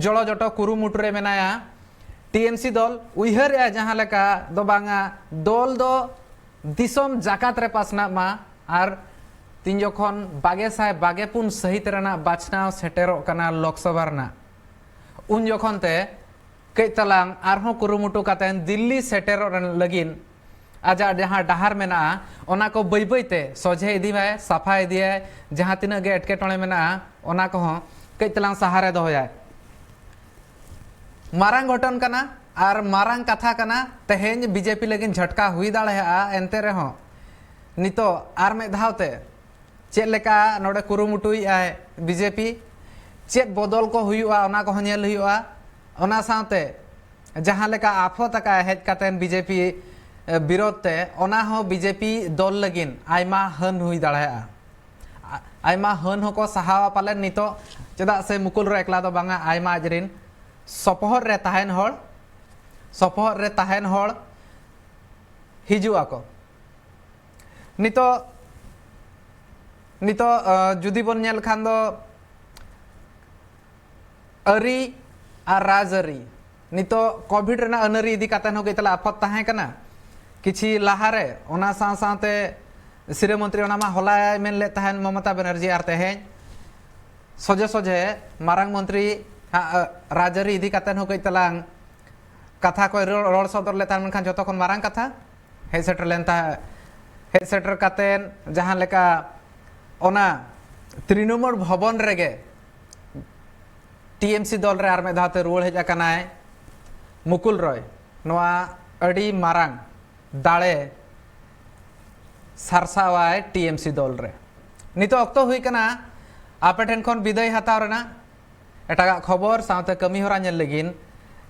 ᱡᱚᱲᱚ ᱡᱚᱴᱚ ᱠᱩᱨᱩᱢᱩᱴᱩ ᱨᱮ ᱢᱮᱱᱟᱭᱟ᱾ ᱴᱤ ᱮᱢ ᱥᱤ ᱫᱚᱞ ᱩᱭᱦᱟᱹᱨᱮᱜᱼᱟ ᱡᱟᱦᱟᱸ ᱞᱮᱠᱟ ᱫᱚ ᱵᱟᱝᱟ, ᱫᱚᱞ ᱫᱚ ᱫᱤᱥᱚᱢ ᱡᱟᱠᱟᱛ ᱨᱮ ᱯᱟᱥᱱᱟᱜ ᱢᱟ, ᱟᱨ ᱛᱤᱱ ᱡᱚᱠᱷᱚᱱ ᱵᱟᱜᱮ ᱥᱟᱭ ᱵᱟᱜᱮ ᱯᱩᱱ ᱥᱟᱹᱦᱤᱛ ᱨᱮᱱᱟᱜ ᱵᱟᱪᱷᱱᱟᱣ ᱥᱮᱴᱮᱨᱚᱜ ᱠᱟᱱᱟ ᱞᱳᱠᱥᱚᱵᱷᱟ ᱨᱮᱱᱟᱜ, ᱩᱱ ᱡᱚᱠᱷᱚᱱ ᱛᱮ ᱠᱟᱹᱡ ᱛᱟᱞᱟᱝ ᱟᱨᱦᱚᱸ ᱠᱩᱨᱩᱢᱩᱴᱩ ᱠᱟᱛᱮ ᱫᱤᱞᱞᱤ ᱥᱮᱴᱮᱨᱚᱜ ᱨᱮᱱ ᱞᱟᱹᱜᱤᱫ ᱟᱡᱟᱜ ᱡᱟᱦᱟᱸ ᱰᱟᱦᱟᱨ ᱢᱮᱱᱟᱜᱼᱟ, ᱚᱱᱟ ᱠᱚ ᱵᱟᱹᱭ ᱵᱟᱹᱭ ᱛᱮ ᱥᱚᱡᱷᱮ ᱤᱫᱤᱭᱟᱭ, ᱥᱟᱯᱷᱟ ᱤᱫᱤᱭᱟᱭ, ᱡᱟᱦᱟᱸ ᱛᱤᱱᱟᱹᱜ ᱜᱮ ᱮᱴᱠᱮᱴᱚᱬᱮ ᱢᱮᱱᱟᱜᱼᱟ, ᱚᱱᱟ ᱠᱚᱦᱚᱸ ᱠᱟᱹᱡ ᱛᱟᱞᱟᱝ ᱥᱟᱦᱟᱨᱮ ᱫᱚᱦᱚᱭᱟᱭ᱾ ᱢᱟᱨᱟᱝ ᱜᱷᱚᱴᱚᱱ ᱠᱟᱱᱟ ᱟᱨ ᱢᱟᱨᱟᱝ ᱠᱟᱛᱷᱟ ᱠᱟᱱᱟ᱾ ᱛᱮᱦᱮᱧ ᱵᱤ ᱡᱮ ᱯᱤ ᱞᱟᱹᱜᱤᱫ ᱡᱷᱚᱴᱠᱟ ᱦᱩᱭ ᱫᱟᱲᱮᱭᱟᱜᱼᱟ, ᱮᱱᱛᱮ ᱨᱮᱦᱚᱸ ᱱᱤᱛᱚᱜ ᱟᱨ ᱢᱤᱫ ᱫᱷᱟᱣ ᱛᱮ ᱪᱮᱫ ᱞᱮᱠᱟ ᱱᱚᱰᱮ ᱠᱩᱨᱩᱢᱩᱴᱩᱭᱮᱫᱼᱟᱭ ᱵᱤᱡᱮᱯᱤ, ᱪᱮᱫ ᱵᱚᱫᱚᱞ ᱠᱚ ᱦᱩᱭᱩᱜᱼᱟ, ᱚᱱᱟ ᱠᱚᱦᱚᱸ ᱧᱮᱞ ᱦᱩᱭᱩᱜᱼᱟ᱾ ᱚᱱᱟ ᱥᱟᱶᱛᱮ ᱡᱟᱦᱟᱸ ᱞᱮᱠᱟ ᱟᱯᱷᱚᱛ ᱟᱠᱟᱫ ᱦᱮᱡ ᱠᱟᱛᱮᱱ ᱵᱤᱡᱮᱯᱤ ᱵᱤᱨᱳᱫᱷ ᱛᱮ, ᱚᱱᱟ ᱦᱚᱸ ᱵᱤᱡᱮᱯᱤ ᱫᱚᱞ ᱞᱟᱹᱜᱤᱫ ᱟᱭᱢᱟ ᱦᱟᱹᱱ ᱦᱩᱭ ᱫᱟᱲᱮᱭᱟᱜᱼᱟ᱾ ᱟ- ᱟᱭᱢᱟ ᱦᱟᱹᱱ ᱦᱚᱸᱠᱚ ᱥᱟᱦᱟᱣᱟ ᱯᱟᱞᱮᱱ ᱱᱤᱛᱚᱜ, ᱪᱮᱫᱟᱜ ᱥᱮ ᱢᱩᱠᱩᱞ ᱨᱚᱭ ᱮᱠᱞᱟ ᱫᱚ ᱵᱟᱝᱟ, ᱟᱭᱢᱟ ᱟᱡᱨᱤᱱ ᱥᱚᱯᱚᱦᱚᱫ ᱨᱮ ᱛᱟᱦᱮᱱ ᱦᱚᱲ, ᱥᱚᱯᱚᱦᱚᱫ ᱨᱮ ᱛᱟᱦᱮᱱ ᱦᱚᱲ ᱦᱤᱡᱩᱜ ᱟᱠᱚ᱾ ᱱᱤᱛᱚᱜ, ᱱᱤᱛᱚᱜ ᱡᱩᱫᱤ ᱵᱚᱱ ᱧᱮᱞ ᱠᱷᱟᱱ ᱫᱚ, ᱟᱹᱨᱤ ᱟᱨ ᱨᱟᱡᱽᱟᱹᱨᱤ, ᱱᱤᱛᱚᱜ ᱠᱳᱵᱷᱤᱰ ᱨᱮᱱᱟᱜ ᱟᱹᱱᱟᱹᱨᱤ ᱤᱫᱤ ᱠᱟᱛᱮ ᱦᱚᱸ ᱠᱟᱹᱡ ᱛᱟᱞᱟ ᱟᱯᱷᱚᱛ ᱛᱟᱦᱮᱸ ᱠᱟᱱᱟ ᱠᱤᱪᱷᱤ ᱞᱟᱦᱟᱨᱮ᱾ ᱚᱱᱟ ᱥᱟᱶ ᱥᱟᱶᱛᱮ ᱥᱤᱨᱟᱹ ᱢᱚᱱᱛᱨᱤ ᱚᱱᱟ ᱢᱟ ᱦᱚᱞᱟᱭ ᱢᱮᱱ ᱞᱮᱫ ᱛᱟᱦᱮᱱ ᱢᱚᱢᱚᱛᱟ ᱵᱮᱱᱟᱨᱡᱤ, ᱟᱨ ᱛᱮᱦᱮᱧ ᱥᱚᱡᱷᱮ ᱥᱚᱡᱷᱮ ᱢᱟᱨᱟᱝ ᱢᱚᱱᱛᱨᱤ ᱦᱟᱸᱜ ᱨᱟᱡᱽᱟᱹᱨᱤ ᱤᱫᱤ ᱠᱟᱛᱮ ᱦᱚᱸ ᱠᱟᱹᱡ ᱛᱟᱞᱟᱝ ᱠᱟᱛᱷᱟ ᱠᱚᱭ ᱨᱚᱲ ᱨᱚᱲ ᱥᱚᱫᱚᱨ ᱞᱮᱫ ᱛᱟᱦᱮᱱ, ᱢᱮᱱᱠᱷᱟᱱ ᱡᱚᱛᱚ ᱠᱷᱚᱱ ᱢᱟᱨᱟᱝ ᱠᱟᱛᱷᱟ ᱦᱮᱡ ᱥᱮᱴᱮᱨ ᱞᱮᱱ ᱛᱟᱦᱮᱸ, ᱦᱮᱡ ᱥᱮᱴᱮᱨ ᱠᱟᱛᱮᱱ ᱡᱟᱦᱟᱸ ᱞᱮᱠᱟ ᱚᱱᱟ ᱛᱨᱤᱱᱚᱢᱩᱞ ᱵᱷᱚᱵᱚᱱ ᱨᱮᱜᱮ ᱴᱤ ᱮᱢ ᱥᱤ ᱫᱚᱞ ᱨᱮ ᱟᱨ ᱢᱤᱫ ᱫᱷᱟᱣ ᱛᱮ ᱨᱩᱣᱟᱹᱲ ᱦᱮᱡ ᱟᱠᱟᱱᱟᱭ ᱢᱩᱠᱩᱞ ᱨᱚᱭ, ᱱᱚᱣᱟ ᱟᱹᱰᱤ ᱢᱟᱨᱟᱝ ᱫᱟᱲᱮ ᱥᱟᱨᱥᱟᱣᱟᱭ ᱴᱤ ᱮᱢ ᱥᱤ ᱫᱚᱞ ᱨᱮ᱾ ᱱᱤᱛᱚᱜ ᱚᱠᱛᱚ ᱦᱩᱭ ᱠᱟᱱᱟ ᱟᱯᱮ ᱴᱷᱮᱱ ᱠᱷᱚᱱ ᱵᱤᱫᱟᱹᱭ ᱦᱟᱛᱟᱣ ᱨᱮᱱᱟᱜ᱾ ᱮᱴᱟᱜᱟᱜ ᱠᱷᱚᱵᱚᱨ ᱥᱟᱶᱛᱮ ᱠᱟᱹᱢᱤ ᱦᱚᱨᱟ ᱧᱮᱞ ᱞᱟᱹᱜᱤᱫ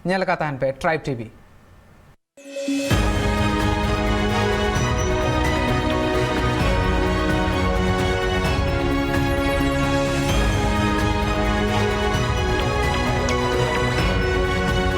ᱧᱮᱞ ᱟᱠᱟ ᱛᱟᱦᱮᱱ ᱯᱮ Tribe T V᱾